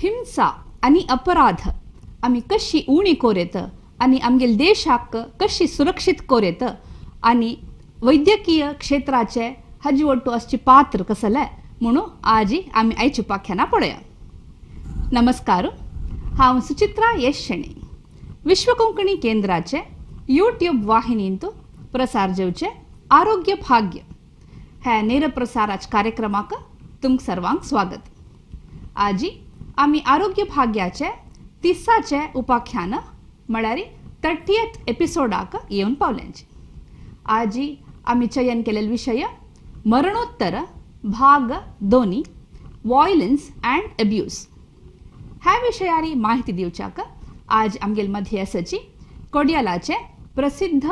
हिंसा आनी अपराध आमी कशी उणी कोरेत आनी आमगेले देशाक कशी सुरक्षीत कोरेत आनी वैद्यकीय क्षेत्राचे हाजी ಒಟ್ಟು ಅಷ್ಟು ಪಾತ್ರ कसले म्हणून आजी आमी आयची उपाख्यानां पळया. नमस्कार, हांव सुचित्रा यश शेणी, विश्व कोंकणी केंद्राचे यूट्यूब वाहिनींत प्रसार जेवचे आरोग्य भाग्य ह्या नेरप्रसाराच्या कार्यक्रमाक तुमकां सर्वांक स्वागत. आजी आमी आरोग्य भाग्याचे 30चे उपाख्यान म्हळ्यार 30th एपिसोडाक येवन पावल्यांची. आजी आमी चयन केलेलो विशय मरणोत्तर भाग 2 वॉयलन्स अँड अब्यूज. ह्या विशयारी माहिती दिवच्याक आज आमगेल मध्ये आसाची कोडियालाचे प्रसिद्ध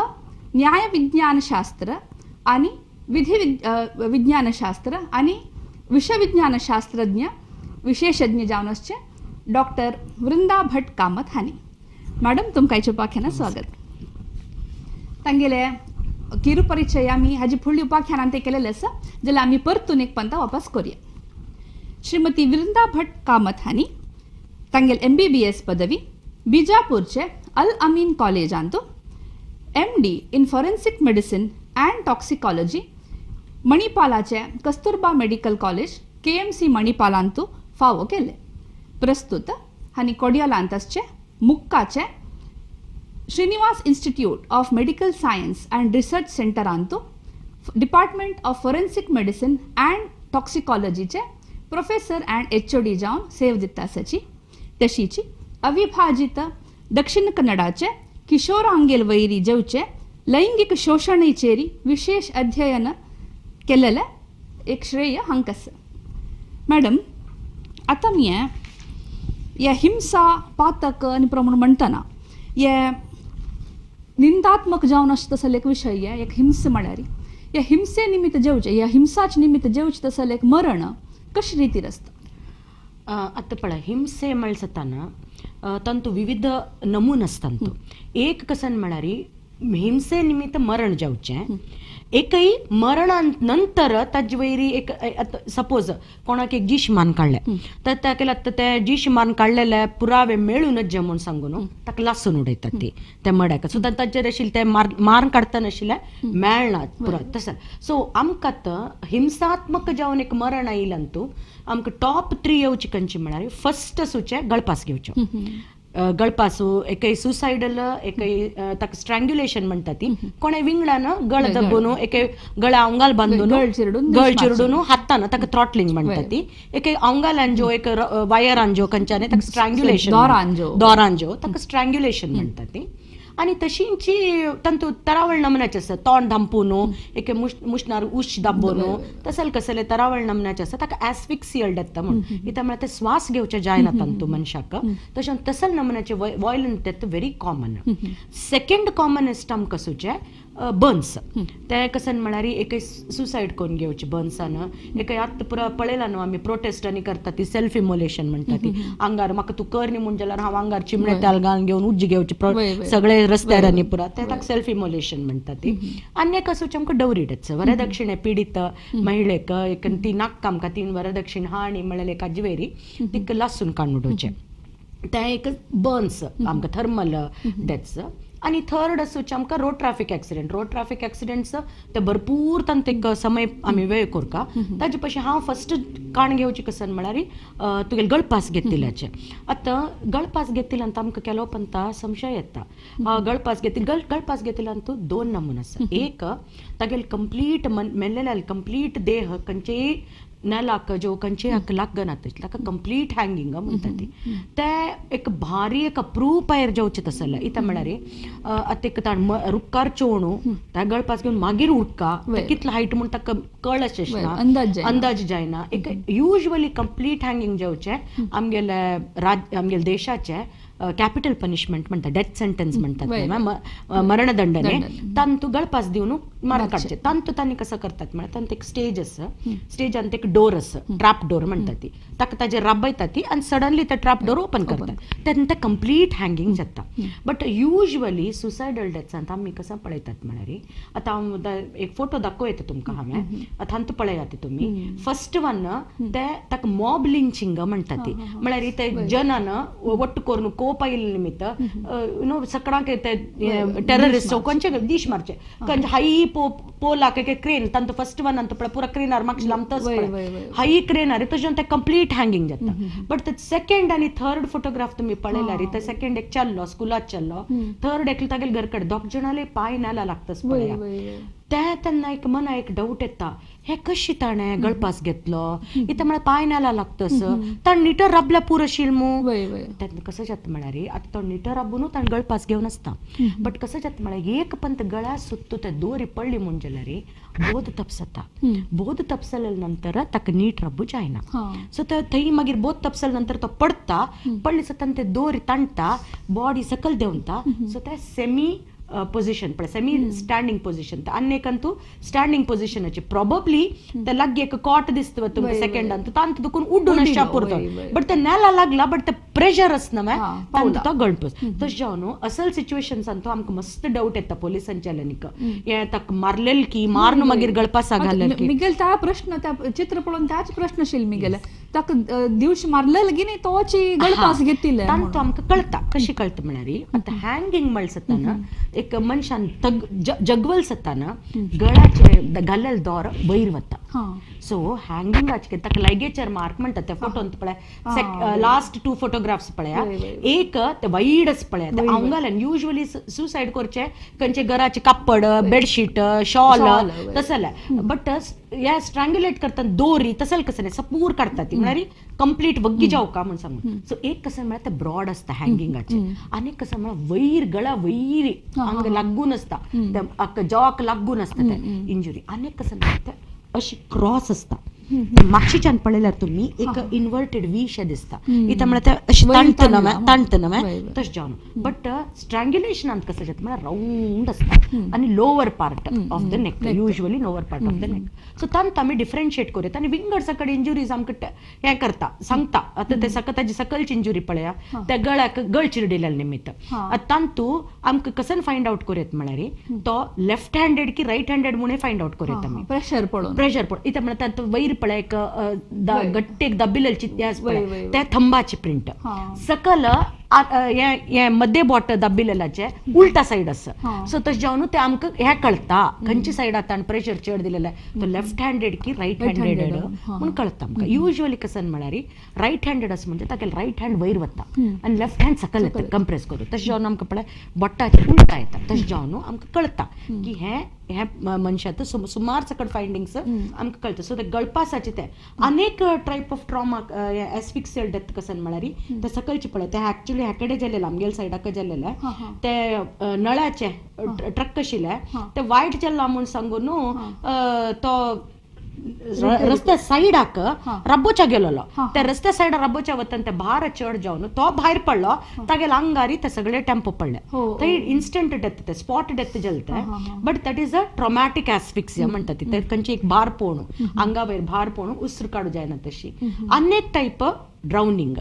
न्यायविज्ञानशास्त्र आनी विधी विज्ञानशास्त्र आनी विषविज्ञानशास्त्रज्ञ विशेषज्ञ जावन आसचे डॉक्टर वृंदा भट कामत हांणी. मॅडम, तुमकां आयच्या उपाख्यानात स्वागत. तांगेले किरुपरिचय आमी हाजी फुडली उपाख्यानान ते केलेले आसा, जाल्यार आमी परतून एक पंता वापस करुया. श्रीमती वृंदा भट कामत हांणी तांगेले MBBS पदवी बिजापूरचे अल Amin कॉलेजांतू, MD in forensic medicine and toxicology मणिपालाचे Kasturba medical college KMC मणिपालांतू फावो केले. प्रस्तुत हांणी कोडियालांत आसचे मुक्काचे Srinivas institute of medical science and research सेंटरांतू department of forensic medicine and टॉक्सिकॉलॉजीचे professor and HOD जावन सेव दिता आसाची. तशीची अविभाजित दक्षिण कन्नडाचे किशोरांगेल वैरी जेवचे लैंगिक शोषणेचेरी विशेष अध्ययन केलेले एक श्रेय हांकां आसा. मॅडम, आतां आमी हे हिंसा पातक आनी प्रमाण म्हणटना हे निंदात्मक जावन आसता तसले एक विशय, एक हिंसा म्हळ्यार ह्या हिंसे निमित्त जेवचें, ह्या हिंसाचे निमित्त जेवचें तसलें एक मरण कशे रितीर आसता? आतां पळय, हिंसे म्हळ्यार तांतू विविध नमून आसता. एक कसन म्हळ्यार हिंसे निमित्त मरण जावचें, एकय मरणा नंतर ताजे वयरी एक सपोज कोणाक एक जीश मान काडलें तर ताका आतां ते जीश मान काडलेले पुरावे मेळूनच जे म्हूण सांगू न्हू ताका लासून उडयतात ती त्या मड्याक. सो ताचेर आशिल्लें ते मार काडटना आशिल्लें मेळना पुरा तशें. सो आमकां आतां हिंसात्मक जावन एक मरण आयिल्ल्यान तूं आमकां टॉप 3 येवची खंयची म्हळ्यार फर्स्ट आसूचें गळपास घेवच्यो. गळपासू एकय सुसायडल, एकय ताका स्ट्रँग्युलेशन म्हणटा ती, कोणें विंगडान गळ दबून एके गळ्या आंगाल बांदून गळ चिरडून हातान ताका थ्रॉटलिंग म्हणटा ती, एके आंगालान ज्यो एक वायरान ज्यो खंयच्यान ताका स्ट्रँग्युलेशन, दोरान ज्यो ताका स्ट्रँग्युलेशन म्हणटा ती. आनी तशींची तांतू तरावळ नमुन्याचे आसता, तोंड धांपून एके मुशनार उश दाबून तसल कसले तरावळ नमुन्याचे आसता, ताका एस्फिक्सियल डेथ म्हूण. कित्याक म्हळ्यार ते स्वास घेवचे जायना तांतू मनशाक, तशें तसल नमुन्याचे violent death very common. Second commonest आमकां आसूचें बर्न्स. ते कसन म्हळ्यार एकय सुसायड करून घेवचे बर्न्सान. एकय आतां पुरा पळयला न्हू आमी प्रोटेस्ट आनी करता ती सेल्फ इमोलेशन म्हणटा ती, आंगार म्हाका तूं कर न्ही म्हूण जाल्यार हांव आंगार चिमणे तेल घालून घेवन उज्ज घेवचे सगळे रस्त्यार आनी पुरा, ते ताका सेल्फ इमोलेशन म्हणटा ती. आनी एक आसूचें आमकां डवरी डेथ्स, वरदक्षिणे पिडित महिळेक एक ती नाक्का आमकां तीन वरदक्षिण हा आनी म्हळ्यार एक आजवेरी तिका लासून काडून उडोवचें, तें एक बर्न्स आमकां थर्मल डेथ्स. आनी थर्ड आसूचें आमकां road traffic accident. Road traffic accidents ते भरपूर तांकां एक समय आमी वेळ करता. ताजे पशी हांव फर्स्ट काण घेवची कसन म्हळ्यार तुगेले गळपास घेतिल्ल्याचें. आतां गळपास घेतिल्ल्यान आमकां केलो पंता संशय येता. गळपास घेतिल गळपास घेतिल्ल्यान तूं 2 नमुना आसा. एक तागेले कंप्लीट मेल्लेल्या कंप्लीट देह खंयचेय नेलाक ज्यो खंयचेय लागना ताका कंप्लीट हँगिंग म्हणटा ती, ते एक भारी एक अप्रूपायर जेवचें तसलें. इत्या म्हळ्यार आतां एक ताण रुखार चोणू त्या गळपास घेवन मागीर उडका कितलो हायट म्हूण ताका कळ अशें ना, अंदाज जायना. एक युजली कंप्लीट हँगिंग जेवचें आमगेले आमगेले देशाचें कॅपिटल पनिशमेंट म्हणटा, डेथ सेंटन्स म्हणतात, मरणदंडने तांतू गळपास दिवन मार काडचे. तांतू तांणी कसं करतात म्हळ्यार तांतू एक स्टेज आसा, स्टेज आनी एक डोर आसा, ट्रॅप डोर म्हणटा ती, ताका ताजेर राबयता ती आनी सडनली ते ट्रॅप डोर ओपन करतात, तेन्ना ते कंप्लीट हँगिंग जाता. बट युजली सुसायडल डेथ्सांत आमी कसं पळयतात म्हळ्यार आतां हांव एक फोटो दाखोवं येता तुमकां हांवें, आतां हांतू पळयात तुमी. फर्स्ट वन ते ताका मॉब लिंचिंग म्हणटा ती, म्हळ्यार ते जनान ಒಟ್ಟು करून कोप आयिल्ले निमित्त you know सकडांक ते टेररिस्ट खंयचे दीश मारचे, खंयचे हाई पोलाक एक क्रेन तांतू फर्स्ट वन अंत पळय पुरा क्रेनार मातशें लांबतच हाई क्रेनार तशें ते कंप्लीट हँगिंग जाता. बट ते सेकंड आनी थर्ड फोटोग्राफ तुमी पळयल्यार ते सेकंड एक चल्लो स्कुलात चल्लो, थर्ड एकलो तागेले घर कडेन दोग जाणाले पांय नेला लागतच पळया. ते तेन्ना एक मना एक डावट येता, हे कशी ताणें गळपास घेतलो, इथं म्हळ्यार पांय नेला लागतस, ताणें निटर राबल्या पूर आशिल्लें मू. तेन्ना कसं जाता म्हळ्यार आतां तो निटर राबून ताणें गळपास घेवन आसता, बट कसं जाता म्हळ्यार एक पंत गळ्या सुत्तू ते दोरी पडली म्हूण जाल्यार बोध तपसता, बोध तपसले नंतर ताका नीट राबू जायना. सो थंय मागीर बोध तपसले नंतर तो पडटा, पडले सतान ते दोरी ताणटा, बॉडी सकल देंवता. सो ते सेमी पोझिशन पळय, सेमी स्टँडिंग पोझिशन. आनी एक अंतू स्टँडिंग पोझिशनाची प्रॉबब्ली ते लागीं एक कॉट दिसता तुमकां सेकंड अंतू तांतू दुखून उड्डून अशा पुरतो, बट ते नेला लागला, बट ते प्रेशर आसना तांतू तो गळपस. तशें जावन न्हू असल सिच्युएशन्सान तो आमकां मस्त डावट येता पोलिसांच्यानी हे ताका मारलेल की मारून मागीर गळपासा घालेल की. मिगेल त्या प्रश्न त्या चित्र पळोवन त्याच प्रश्न आशिल्लो मिगेले, ताका दिवश मारलेल की न्ही तोची गळपास घेतिल्ले तांतू आमकां कळटा. कशी कळटा म्हळ्यार आतां हँगिंग म्हणसतना एक मनशान जगवल सताना गळ्याचे घालेल दोर वयर वता. सो हँगिंगाचे ताका लायगेचर मार्क म्हणटा, त्या फोटोन पळय लास्ट टू फोटोग्राफ्स पळया, एक ते वायडच पळया आंगाल्यान युजली सुसायड करचे खंयचे घराचे कापड, बेडशीट, शॉल तसले, बट ह्या स्ट्रँग्युलेट करता दोरी तसले कसं नाही सपूर काडटा ती, म्हळ्यार कंप्लीट वग्गी जावं का म्हूण सांगून. सो एक कसं म्हळ्यार ते ब्रॉड आसता हँगिंगाचे, आनी कसं म्हळ्यार वयर गळा वयर हांगा लागून आसता, जॉक लागून आसता ते इंजुरी. आनी कसं म्हळ्यार ते अशी क्रॉस आसता, मागशीच्यान पळयल्यार तुमी एक इन्वर्टेड वी शें दिसता, इथं म्हळ्यार ते अशें ताणटना ताणटना तशें जावन. बट स्ट्रँग्युलेशनांत कसं जाता म्हळ्यार रावंड आसता आनी lower part of the neck, usually lower part of the neck. So तांत आमी डिफरन्शिएट करूं आनी विंगड सकड इंजुरीज आमकां हें करता सांगता. आतां ते सक ताजी सकलची इंजुरी पळया, त्या गळ्याक गळ चिरडिल्ल्या निमित्त आतां तांतू आमकां कसन फायंड आवट करूं येता म्हळ्यार तो लेफ्ट हँडेड की रायट हँडेड म्हणून फायंड आवट करूं येता आमी. प्रेशर पडून, प्रेशर पडून इथं म्हळ्यार तांतू वयर पळय एक गट्टेक दाबिल्लेची त्या थंबाची प्रिंट सकल हे मध्य बोट दाबिल्ल्याचे उलटा सायड आसा. सो तशें जावन ते आमकां हें कळटा खंयच्या सायड आतां प्रेशर चड दिलेलें, तो लेफ्ट हँडेड की रायट हँडेड म्हूण कळटा आमकां. युजली कसं म्हळ्यार रायट हँडेड आसा म्हणजे ताका रायट हँड वयर वता आनी लेफ्ट हँड सकल येता कंप्रेस करून, तशें जावन आमकां पळय बोटाचेर उलटा येता. तशें जावन आमकां कळटा की हें हे मनशाचो सुमार सकट फायंडिंग्स आमकां कळटा. सो ते गळपासाचे ते अनेक type of trauma asphyxial death कसं म्हळ्यार ते सकलचे पळय ते ऍक्च्युली ह्याकडे जालेले आमगेले सायडाक जालेले ते नळाचे ट्रक आशिल्ले ते वायट जाल्ला म्हूण सांगून तो रस्त्या सायडाक रब्बोच्या गेलेलो, त्या रस्त्या सायडा रब्बोच्या वतान ते भार चड जावन तो भायर पडलो, तागेले अंगारी ते सगळे टेम्पो पडले, थंय इन्स्टंट डेथ ते स्पॉट डेथ जाले. But that is a traumatic asphyxia म्हणटा ती, खंयची एक भार पोवणू आंगा वयर भार पोवणू उसर काडू जायना तशी. अनेक टायप ड्रावनिंग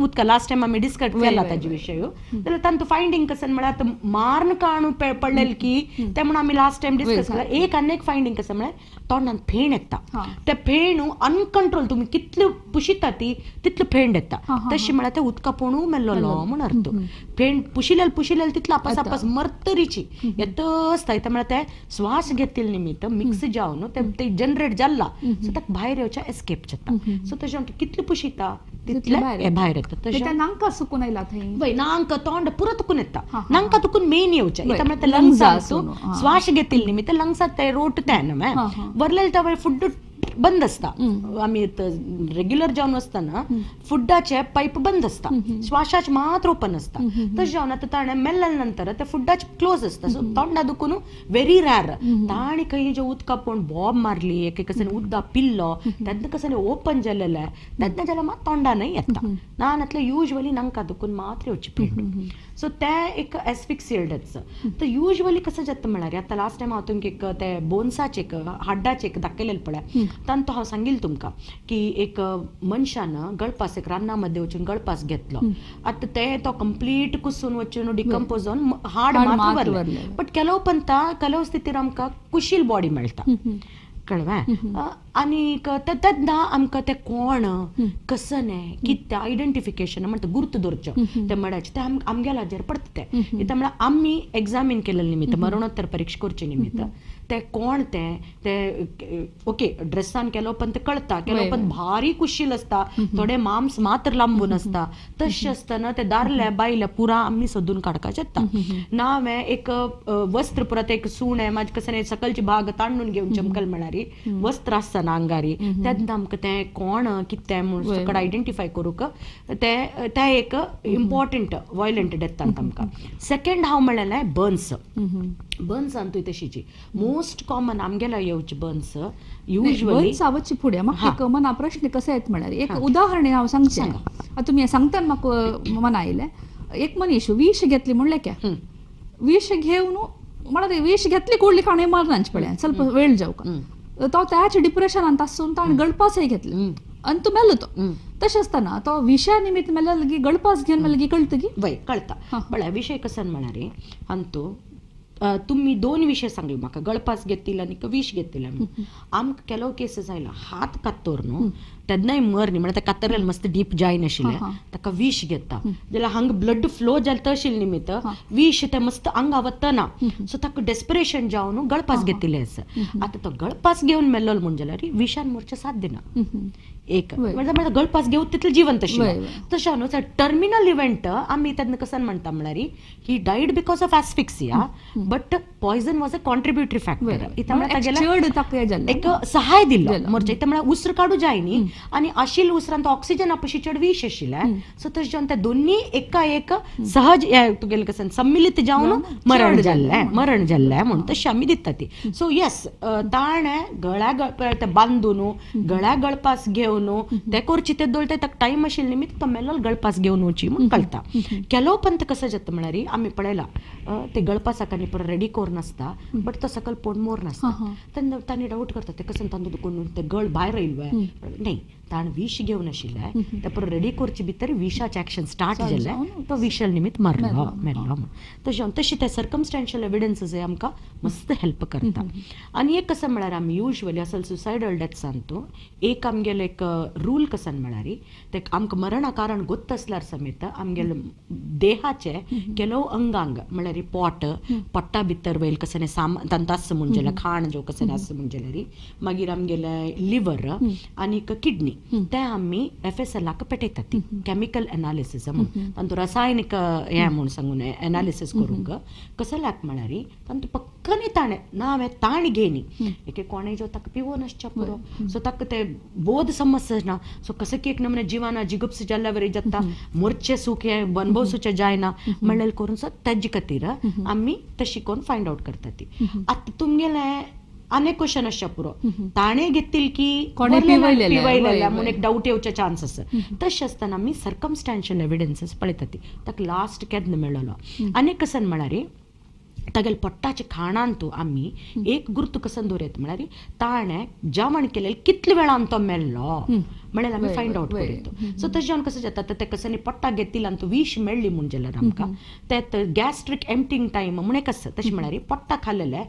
उदका लास्ट टायम आमी डिस्कस केला ताजे विशय, जाल्यार तांतू फायंडींग कसं म्हळ्यार आतां मारून काणू पडलेल की ते म्हणून आमी लास्ट टायम डिस्कस केला. एक आनी एक फायंडींग कसं म्हळ्यार तोंडान फेण येता, ते फेण अनकंट्रोल तुमी कितले पुशिता ती तितले फेण येता, तशें म्हळ्यार ते उदका पोणू मेल्लोलो म्हूण अर्थ. फेण पुशिलेल पुशिलेल तितलो आपस आपस मरतरीची येतच थंय म्हळ्यार ते श्वास घेतिल्ले निमित्त मिक्स जावन ते जनरेट जाल्ला, सो ताका भायर येवच्या एस्केप जाता. सो तशें कितले पुशिता तितले भायर येता. तशें नांका सुकून आयला थंय, वय नांका तोंड पुरो तुकून येता, नांका तुकून मेन येवचें इथं म्हळ्यार लंग्सांत श्वास घेतिल्ले निमित्त लंग्सांत ते रोट ते न्हय वरलेले तवळ फुड्ड बंद आसता. आमी रेग्युलर जावन आसतना फुडाचे पायप बंद आसता, श्वासाचे मात्र ओपन आसता. तशें जावन आतां ताणें मेल्ल्या नंतर ते फुडाचे क्लोज आसता. सो तोंडा दुखून व्हेरी रॅर ताणें खंय जे उदका पळोवन बॉब मारली, एक कसं उदक पिल्लो तेन्ना कसं ओपन जालेलें तेन्ना जाल्यार मात तोंडानय येता ना नातलें युजली नांका दुखून मात्र येवची पडटा. सो तें एक एस्फिक्सियल डेथ्स. तर युजली कसं जाता म्हळ्यार आतां लास्ट टायम हांव तुमकां एक ते बोन्साचे एक हाड्डाचे एक दाखयलेलें पळय, तांतू हांव सांगील तुमकां की एक मनशान गळपास एक रान्ना मध्ये वचून गळपास घेतलो, आतां ते तो कंप्लीट कुसून वचून डिकम्पोज जावन हाड मात्र वरलें. बट ಕೆಲವು पंता ಕೆಲವು स्थितीर आमकां कुशील बॉडी मेळटा, कळ्ळें? आनीक तेन्ना आमकां तें कोण कसं कितें आयडेंटिफिकेशन म्हणटा गुर्त दवरचें तें मड्याचें तें आमगेल्या हाजेर पडटा तें. कित्याक म्हळ्यार आमी एग्जामीन केल्ले निमित्त मरणोत्तर परीक्षा करचे निमित्त ते कोण तें ते ओके ड्रेसान केलो पण ते कळटा, केलो पण भारी कुशील आसता, थोडे मांस मात्र लांबून आसता. तशें आसतना ते दारले बायले पुरा आमी सोदून काडपाचें येता. ना हांवें एक वस्त्र पुरा एक सुणें म्हाजे कसं सकलची भाग तांडून घेवन चमकल म्हळ्यार वस्त्र आसतना अंगारी तेन्ना आमकां तें कोण कितें म्हूण सकड आयडेंटिफाय करूंक तें तें एक इम्पॉर्टंट वॉयलंट डेथांत आमकां. सेकंड हांव म्हणलें बर्न्स. बर्न्सान तुवें तशीची मोस्ट कॉमन आमगेल्या येवचे बर्न्स युजली सावची फुडें म्हाका एक मना प्रश्न कसो येत म्हळ्यार एक उदाहरण हांव सांगचें. आतां तुमी सांगतना म्हाका मना आयलें, एक मनीस विश घेतली म्हणलें क्या, विश घेवन म्हळ्यार विश घेतली कुडली काणय मारनाच पळय ಸ್ವಲ್ಪ वेळ जावका तो त्याच डिप्रेशनांत आसून ताणें गळपासय घेतले आनी तो मेलो. तो तशें आसतना तो विशया निमित्त मेल्यार गळपास घेवन मेल्यार कळटगी वय कळटा. पळय विशय कसन म्हळ्यार अंतू तुम्ही दोन विशय सांगले म्हाका, गळपास घेतील आनी विश घेतील. आमकां ಕೆಲವು केसीस आयला हात कातोर न्हू तेन्नाय मर न्ही म्हळ्यार ते कातरलेले मस्त डीप जायन आशिल्लें ताका विश घेता जाल्यार हांगा ब्लड फ्लो जालें तशें निमित्त विश तें मस्त आंगा वतना सो ताका डेस्परेशन जावन गळपास घेतिल्लें आसा. आतां तो गळपास घेवन मेल्लो म्हूण जाल्यार विशान मोरचें साथ दिना एक म्हळ्यार गळपास घेवन तितलें जिवंत आशिल्लें. तशें न्हू टर्मिनल इव्हेंट आमी तेन्ना कसन म्हणटा म्हळ्यार he died because of asphyxia but poison was a contributory factor. एक सहाय दिल्लो मोर्चे इत्या म्हळ्यार उसर काडू जाय न्ही आनी आशिल्ल्या उसरान तो ऑक्सिजन आपशी चड विश आशिल्लें. सो तशें जावन ते दोन्ही एका एक सहज तुगेलें कसन सम्मिलित जावन मरण जाल्लें मरण जाल्लें म्हूण तशें आमी दिता ती. सो येस ताणें गळ्या ते बांदून गळ्या गळपास घेवन ते करची ते दोळटे ताका टायम आशिल्ले निमित्त तो मेलो गळपास घेवन वची म्हूण कळटा. ಕೆಲವು पंत कसं जाता म्हळ्यार आमी पळयलां ते गळपासाक आनी परत रेडी करून आसता बट तो सकल पोण मोर नासता तेन्ना तांणी डावट करता ते कसं तांदूळ दुखून ते गळ भायर येयलो न्ही ताणें विश घेवन आशिल्लें ते परत रेडी करचे भितर विशाचें एक्शन स्टार्ट जालें तो विशल निमित्त मारलो मेल्लो म्हूण. तशें तशें ते सर्कमस्टांशियल एविडन्सीस आमकां मस्त हेल्प करता. आनी एक कसं म्हळ्यार आमी युजली असल सुसायडल डेथ्सान तूं एक आमगेलो एक रूल कसन म्हळ्यार ते आमकां मरणा कारण गोत्त आसल्यार समेत आमगेले देहाचे ಕೆಲವು अंगांग म्हळ्यार पोट पोट्टा भितर वयल कसं सामान तांतू आसता म्हूण जाल्यार खाण जो कसं आसता म्हूण जाल्यार मागीर आमगेले लिवर आनीक किडनी ते आमी एफ एस एलाक पेटयतात ती केमिकल एनालिसीस म्हूण तांतू रसायनीक हें म्हूण सांगून एनालिसीस करूंक कसल्याक म्हळ्यार तांतू पक्कनी ताणें ना हांवें ताण घेयनी एक कोणें जो ताका पिवोन आसच्या पुरो सो ताका ते बोध समज ना सो कसं की एक नमुने जिवाना जिगुप्स जाल्ल्या वरी जाता मोरचें सूख हें बनबवसूचें जायना म्हणलें करून सो तेजे खातीर आमी तशी करून फायंड आवट करता ती. आतां तुमगेलें आनी क्वेश्चन आसच्या पुरो ताणें घेतील की पिवयलेलें म्हूण एक डावट येवचे चान्स आसा. तशें आसतना आमी सर्कमस्टांशियल एविडन्सीस पळयता ती ताका लास्ट केन्ना मेळ्ळो. आनी कसन म्हळ्यार तागेले पोट्टाच्या खाणान तूं आमी एक गुर्त कसन दवरत म्हळ्यार ताणें जेवण केलें कितले वेळान तो मेल्लो म्हळ्यार आमी फायंड आवट करीत. सो तशें जावन कसं जाता ते कसं पोट्टाक घेतील आनी तूं विश मेळ्ळी म्हूण जाल्यार आमकां ते गॅस्ट्रीक एम्पटिंग टायम म्हूण एक आसता. तशें म्हळ्यार पोट्टा खाल्लें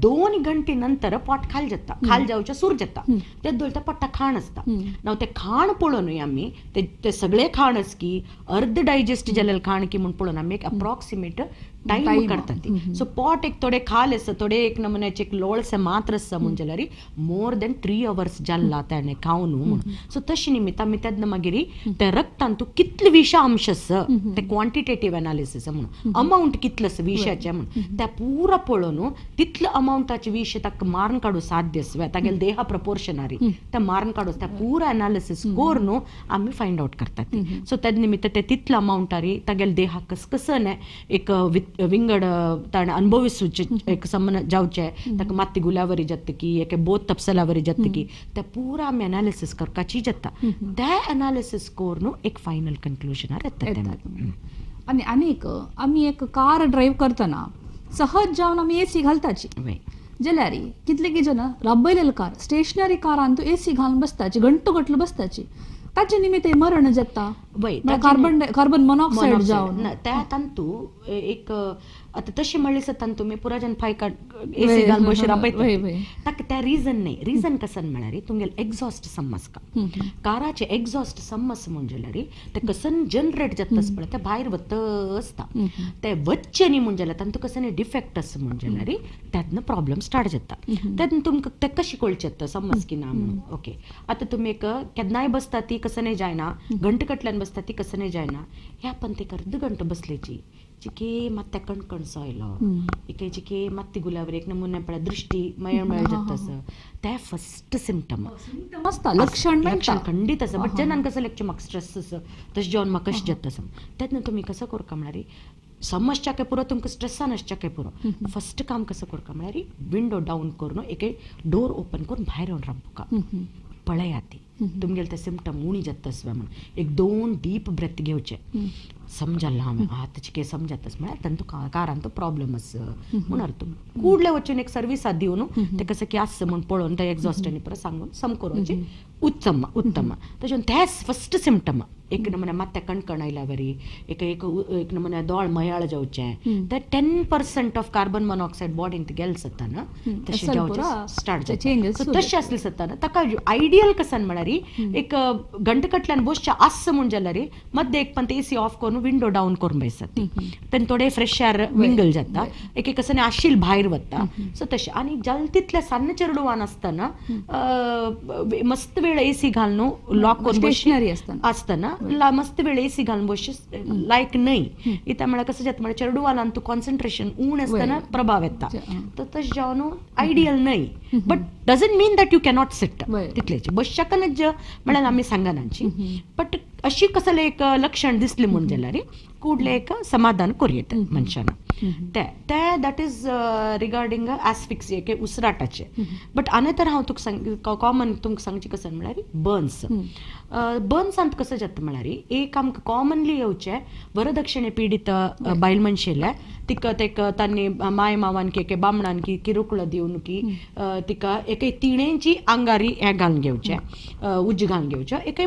2 घंटे नंतर पोट खाल जाता खाल जावचें सूर जाता ते दवरता पोट्टा खाण आसता. नाव तें खाण पळोवनूय आमी ते सगळें खाण आस की अर्द डायजेस्ट जाल्लें खाण की म्हूण पळोवन आमी एक अप्रॉक्सिमेट टायम काडटा ती. सो पोट एक थोडे खाल आसा, थोडे एक नमुन्याचे एक लोळसे मात्र आसा म्हूण जाल्यार मोर देन 3 आवर्स जाल्ला ताणें खावन म्हूण. सो तशें निमित्त आमी तेन्ना मागीर त्या रक्तान तूं कितले विशा अंश आसा ते क्वांटिटेटीव एनालिसीस म्हणून अमावंट कितलो आसा विशाचे म्हूण त्या पुरा पळोवन तितले अमावंटाचे विश ताका मारून काडूं साध्य आसा तागेले देहा प्रपोर्शनारी ते मारून काडूं त्या पुरा एनालिसीस करून आमी फायंड आवट करतात. सो तेज निमित्त ते तितले अमावंटारी तागेले देहा कसकसन एक विंगड ताणें अनुभविसूचे एक समन जावचे ताका माती गुलावरी जाता की एक बोध तपसलावरी जाता की त्या पुरा आमी एनालिसीस करपाची जाता. त्या एनालिसीस करून एक फायनल कन्क्लुजनार येता. आनी आनीक आमी एक कार ड्रायव्ह करतना सहज जावन आमी एसी घालताची जाल्यार कितले की जण राबयलेले कार स्टेशनरी कारान तूं एसी घालून बसताची घंटो गटलो बसताची ताचे निमित्त मरण जाता कार्बन मोनॉक्सायड जावन त्या तांतू एक आतां तशें म्हणलें सतान तुमी पुरा जन फाय एसी घालून बशी राबयता ताका त्या रिजन न्ही. रिजन कसन म्हळ्यार तुमगेले एक्झॉस्ट समज का काराचे एक्झॉस्ट समज म्हूण जाल्यार ते कसन जनरेट जाता पळय ते भायर वत आसता ते वच्चे न्ही म्हूण जाल्यार तांतू कसन डिफेक्ट आसा म्हूण जाल्यार तेन्ना प्रॉब्लम स्टार्ट जाता. तेन्ना तुमकां ते कशें कळचें जाता समज की ना म्हणून. ओके आतां तुमी एक केन्नाय बसता ती कसनय जायना, घंटे कटल्यान बसता ती कसनय जायना, ह्या पण ते अर्द घंटो बसलेची चिके मात्या कणकणसो आयलो एके चिके मात्ती गुलावर एक नमुने पळय दृश्टी मळ मळ जाता असं ते फर्स्ट सिमटम आसता लक्षण लक्षण खंडीत आसा. बट जेन्ना कसं लेक्चर म्हाका स्ट्रेस आसा तशें जेवन म्हाका कशें जाता आसा तेन्ना तुमी कसो करका म्हळ्यार समजच्या काय पुरो तुमकां स्ट्रेसान आसच्या काय पुरो फर्स्ट काम कसं करका म्हळ्यार विंडो डावन करून एक डोर ओपन करून भायर येवन राबुका पळया ती तुमगेले ते सिमटम उणी जाता म्हणून एक 2 डीप ब्रेथ घेवचे समजला हांवें आतां चिके समजातच म्हळ्यार तांतू कारान तो प्रॉब्लम आसा म्हूण अर्थ कुडले वचून एक सर्विसा दिवन ते कसं की आसा म्हूण पळोवन ते एक्झॉस्टांनी परत सांगून सम करोवची उत्तम उत्तम. तशें तेच फर्स्ट सिमटम एक नमुने मात्या कणकण आयल्या बरी एक एक एक नमुने दोळ मयाळ जावचें ते 10% ऑफ कार्बन मोनॉक्सायड बॉडींत गेले जाता ना तशें जावचें स्टार्ट जाता. तशें आसलें जाता ना ताका आयडियल कसन म्हळ्यार एक घंटे कटल्यान बसचें आसा म्हूण जाल्यार मद्दे एक पण एसी ऑफ करून विंडो डावन करून बसता ती तेन्ना थोडे फ्रेश एअर मिंगल जाता एक एक कसं आशील भायर वता. सो तशें आनी जाल तितल्या सान्न चेडवान आसतना मस्त वेळ एसी घालून लॉक करून आसतना मस्त वेळ एसी घालून बसचे लायक न्हय इत्या म्हळ्यार कसं जाता म्हळ्यार चेडवान तूं कॉन्सन्ट्रेशन उण आसतना प्रभाव येता तर तशें जावन आयडियल न्हय. But doesn't mean that you cannot sit तितलेच बसच्याकनच म्हळ्यार आमी सांगनाची बट अशी कसलें एक लक्षण दिसलें म्हूण जाल्यार कुडलें एक समाधान करूं येता मनशान ते ते that is regarding ऍस्फिक्सी एक उसराटाचें. बट आनी तर हांव तुका सांग कॉमन तुमकां सांगचें कसं म्हळ्यार बर्न्स बर्न्सांत कसं जाता म्हळ्यार एक आमकां कॉमनली येवचें वरदक्षिणे पिडित बायल मनशेले तिका तेका तांणी माय मावान की एके बामणान की किरुकळ दिवन की तिका एके तिणेंची आंगारी हें घालून घेवचें उज्ज घालून घेवचें एके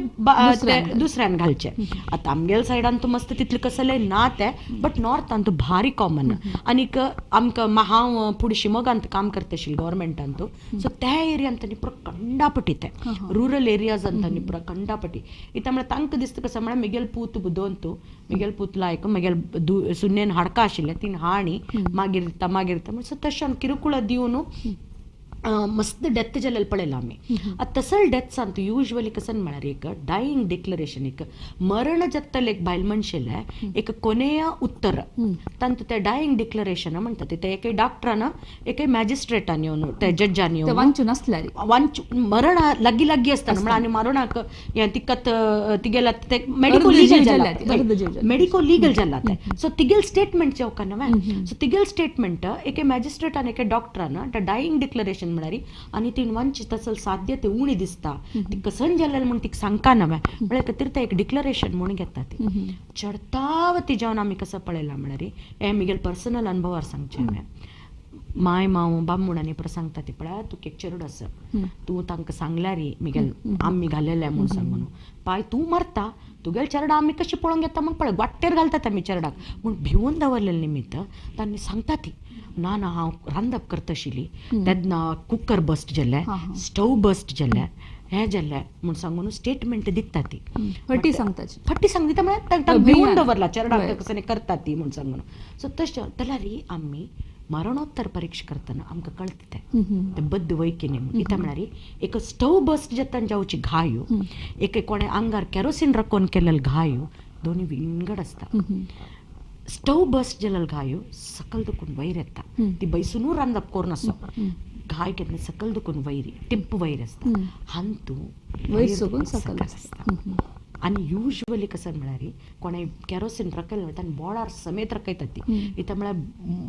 दुसऱ्यान घालचें. आतां आमगेले सायडान तूं मस्त तितलें कसलें ना तें बट नॉर्थान तूं भारी कॉमन. आनीक आमकां हांव फुडें शिमोगांत काम करता आशिल्लें गव्हर्मेंटान तूं सो त्या एरियान तांणी पुरो कंडापटी ते रुरल एरियाजान तांणी पुरो कंडापटी इत्या म्हळ्यार तांकां दिसता कसं म्हळ्यार मिगेल पूत बुदोवन तूं मिगेल पूत लायक मिगेल सुन्नेन हाडका आशिल्लें तीन हाणी मागीर दिता मागीर दिता सो तशें किरकुळ दिवन मस्त डेथ जालेलें पळयलां आमी. आतां तसल डेथ्सान तूं युजली कसं म्हळ्यार एक डायींग डिक्लरेशन एक मरण जातलें एक बायल मनशेलें एक कोनेय उत्तर तांतू ते डायींग डिक्लरेशन म्हणटा ते एके डॉक्टरान एके मॅजिस्ट्रेटान येवन ते जज्जान येवन वाचून आसल्यार वाचून मरण लागीं लागीं आसता म्हळ्यार आनी मरणाक हें तिका तिगेला ते मेडिको लिगल जाला मेडिको लिगल जाला ते सो तिगेल स्टेटमेंट जेवका न्हय सो तिगेल स्टेटमेंट एके मॅजिस्ट्रेटान एके डॉक्टरान ते डायींग डिक्लरेशन म्हळ्यार आनी ती वांची तसल साध्य ते उणी दिसता ती कसन जालें म्हूण तिका सांगका नवें म्हळ्यार खातीर ते एक डिक्लरेशन म्हूण घेता ती चडताव ती जेवन आमी कसो पळयलां म्हळ्यार हें म्हगेले पर्सनल अनुभवार सांगचें हांवें माय माव बामूण आनी परत सांगता ती पळय तुका एक चेडूं आसा तूं तांकां सांगल्यार म्हगेले आमी घालेलें म्हूण सांगून पाय तूं मरता तुगेले चेरडा आमी कशें पळोवंक येता म्हूण पळय वाट्टेर घालतात आमी चेरडाक म्हूण भिवून दवरलेलें निमित्त तांणी सांगता ती ना ना हांव रांदप करता आशिल्ली तेन्ना कुकर बस्ट जालें स्टोव बस्ट जालें हें जाल्लें म्हूण सांगून स्टेटमेंट दिता ती फटी सांगताची फटी सांग दिता म्हळ्यार तांकां भिवून दवरला चेरडाक कसं करता ती म्हूण सांगून. सो तशें जाल्यार आमी मरणोत्तर परीक्षा करतना आमकां कळटा तें तें बद्द वैकिनी म्हूण. कित्याक म्हळ्यार एक स्टव बस्ट जाता जावची घायो, एक कोणें आंगार केरोसीन रकोवन केल्ले घायो, दोनी विंगड आसता. स्टव बस्ट जाल्ले घायो सकल दुखून वयर येता, ती बैसुनू रांदप करून आसो घाय केन्ना सकल दुखून वयर टिप्प वयर आसता, हांतू वयर सकल आसता. आनी युजली कसं म्हळ्यार कोणें केरोसीन रकयलें म्हणटा आनी बोळार समेत रकयता ती, इत्या म्हळ्यार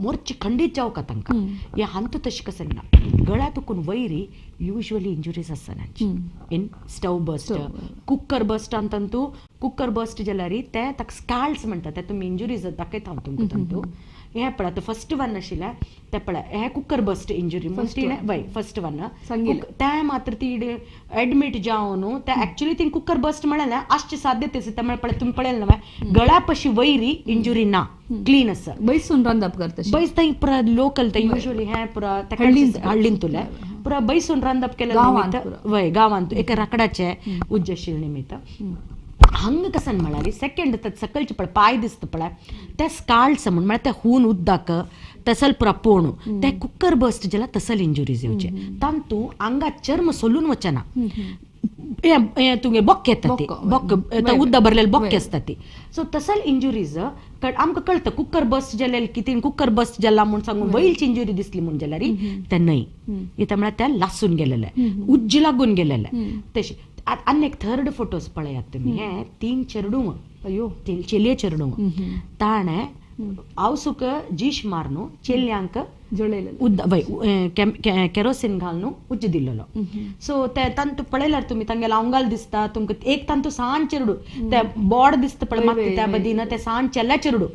मोर्ची खंडीत जावका तांकां. हे हांतू तशें कसं ना, गळ्या दुखून वयरी युजली इंजुरीज आसना in stove burst. Cooker burst तांतू कुकर बस्ट जाल्यार ते ताका स्काल्स म्हणटा, ते तुमी इंजुरीज दाखयता हांव तुमकां तांतू. हें पळय आतां फस्ट वन आशिल्लें तें पळय, हें कुकर बस्ट इंजुरी म्हूण तिणें वय फस्ट वन तें मात्र ती एडमीट जावन तें एक्चुली तिणें कुकर बस्ट म्हणलें आसची साध्यते आसा. म्हळ्यार पळय तुमी पळयलें न्हय गळ्या पशी वयरी इंजुरी ना, क्लीन आसा. बैसून रांदप करता बैस थंय पुरा लोकल थंय युजली हें पुरा हळ्ळींतुलें पुरा बैसून रांदप केलें निमित्त वय गांवांत एका राकडाचें उज्ज आशिल्लें निमित्त. हांगा कसन म्हळ्यार सेकंड सकलचे पळय पांय दिसता पळय ते स्काल्स म्हूण म्हळ्यार ते हून उदक तसल पुरा पोणू ते कुकर बस्ट जाल्यार तसल इंजुरीज येवचे, तांतू आंगा चर्म सोलून वचना, हें तुगे बोक्के येता ती बोक्क उदक भरलेले बोक्के आसता ती. सो तसल इंजुरीज आमकां कळटा कुकर बस्ट जालें कितें कुकर बस्ट जाला म्हूण सांगून वयलची इंजुरी दिसली म्हूण जाल्यार तें न्हय, कित्याक म्हळ्यार तें लासून गेलेलें, उज्ज लागून गेलेलें तशें. आनी एक थर्ड फोटोज पळयात तुमी, हे तीन चेरडूं, अयो तीन चेलये चेरडूं, ताणें आवसूक जीश मारून चेल्यांक वय केरोसीन घालून उज्ज दिल्लो. सो ते तांतू पळयल्यार तुमी तांगेले आंगाल दिसता तुमकां, एक तांतू सान चेरडू ते बोड दिसता पळय मागीर त्या बदीन ते सान चेल्या चेरडू,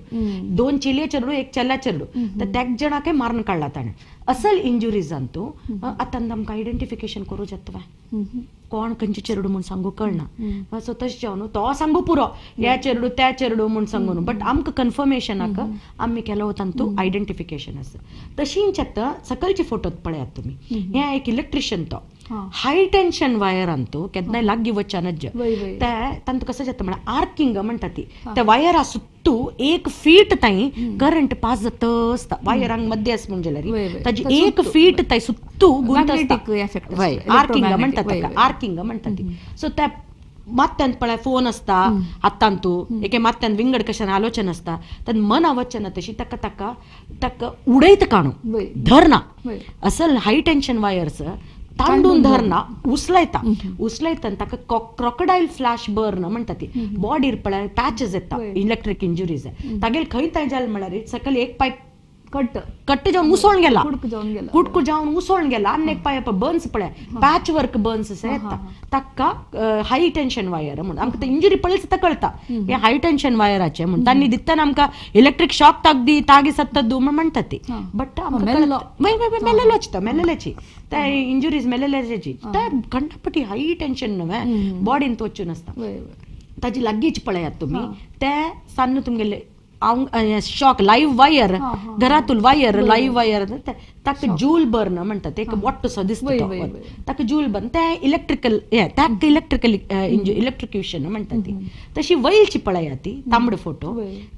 दोन चेलये चेरडू एक चेल्या चेरडू, तर तेक जणाकय मारून काडला ताणें. असल इंजुरीज तांतू आतां आमकां आयडेंटिफिकेशन करूं जाता, कोण खंयचे चेरडू म्हूण सांगू कळना. सो तशें जावन तो सांगू पुरो ह्या चेरडू त्या चेरडू म्हूण सांगू, बट आमकां कन्फर्मेशनाक आमी केलो तांतू आयडेंटिफिकेशन आसा. तशींच आतां सकलचे फोटोत पळयात तुमी, हें एक इलेक्ट्रिशियन तो हाय टेन्शन वायरान तो केन्नाय लागीं वचनच ते तांतू कसं जाता म्हळ्यार आर्किंग म्हणटा ती, त्या वायरा सुत्तू 1 फीट ताई करंट पास जाता आसता वायरांक मध्य आसा म्हूण जाल्यार ताजी 1 फीट ताई सुत्तू गुंत आसता, आर्किंग म्हणटा ताका, आर्किंग म्हणटा ती. सो त्या मात्यान पळय फोन आसता हातांतू, एके मात्यान विंगड कशान आलोचन आसता, तर मना वचना तशी ताका ताका ताका उडयत काणू धरना, असल हाय टेन्शन वायर्स तांडून धरना, उचलायता उचलायता ताका क्रोकोडायल फ्लॅश बर्न म्हणटा ती, बॉडीर पळय पॅचेस येता इलेक्ट्रीक इंजुरीज तागेले खंय थंय जालें म्हळ्यार सकयल एक पाय कट कट्ट जावन उसोण गेला, कुडकू जावन उसोण गेला, आनी एक पाय बर्न्स पळय पॅच वर्क बर्न्स अशें येता ताका हाय टेन्शन वायर म्हूण. आमकां ते इंजुरी पळयत सुद्दां कळटा हे हाय टेन्शन वायराचें म्हूण. तांणी दितना आमकां इलेक्ट्रीक शॉक तागदी तागी सत्ता म्हूण म्हणटा ती, बट मेलेलोच तो, मेलेल्याची त्या इंजुरीज मेलेल्याची त्या खंडापटी हाय टेन्शन न्हय बॉडीन वचून आसता. ताजी लागींच पळयात तुमी ते सान्न तुमगेले शॉक लाईव्ह वायर घरातून वायर लाईव्ह वायर ताका जूल बर्न म्हणटात, एक वट्टसो दिसता ताका जूल बर्न, ते इलेक्ट्रिकल ताका इलेक्ट्रिकल इलेक्ट्रिक्युशन म्हणटा ती. तशी वयलची पळया ती तांबडो फोटो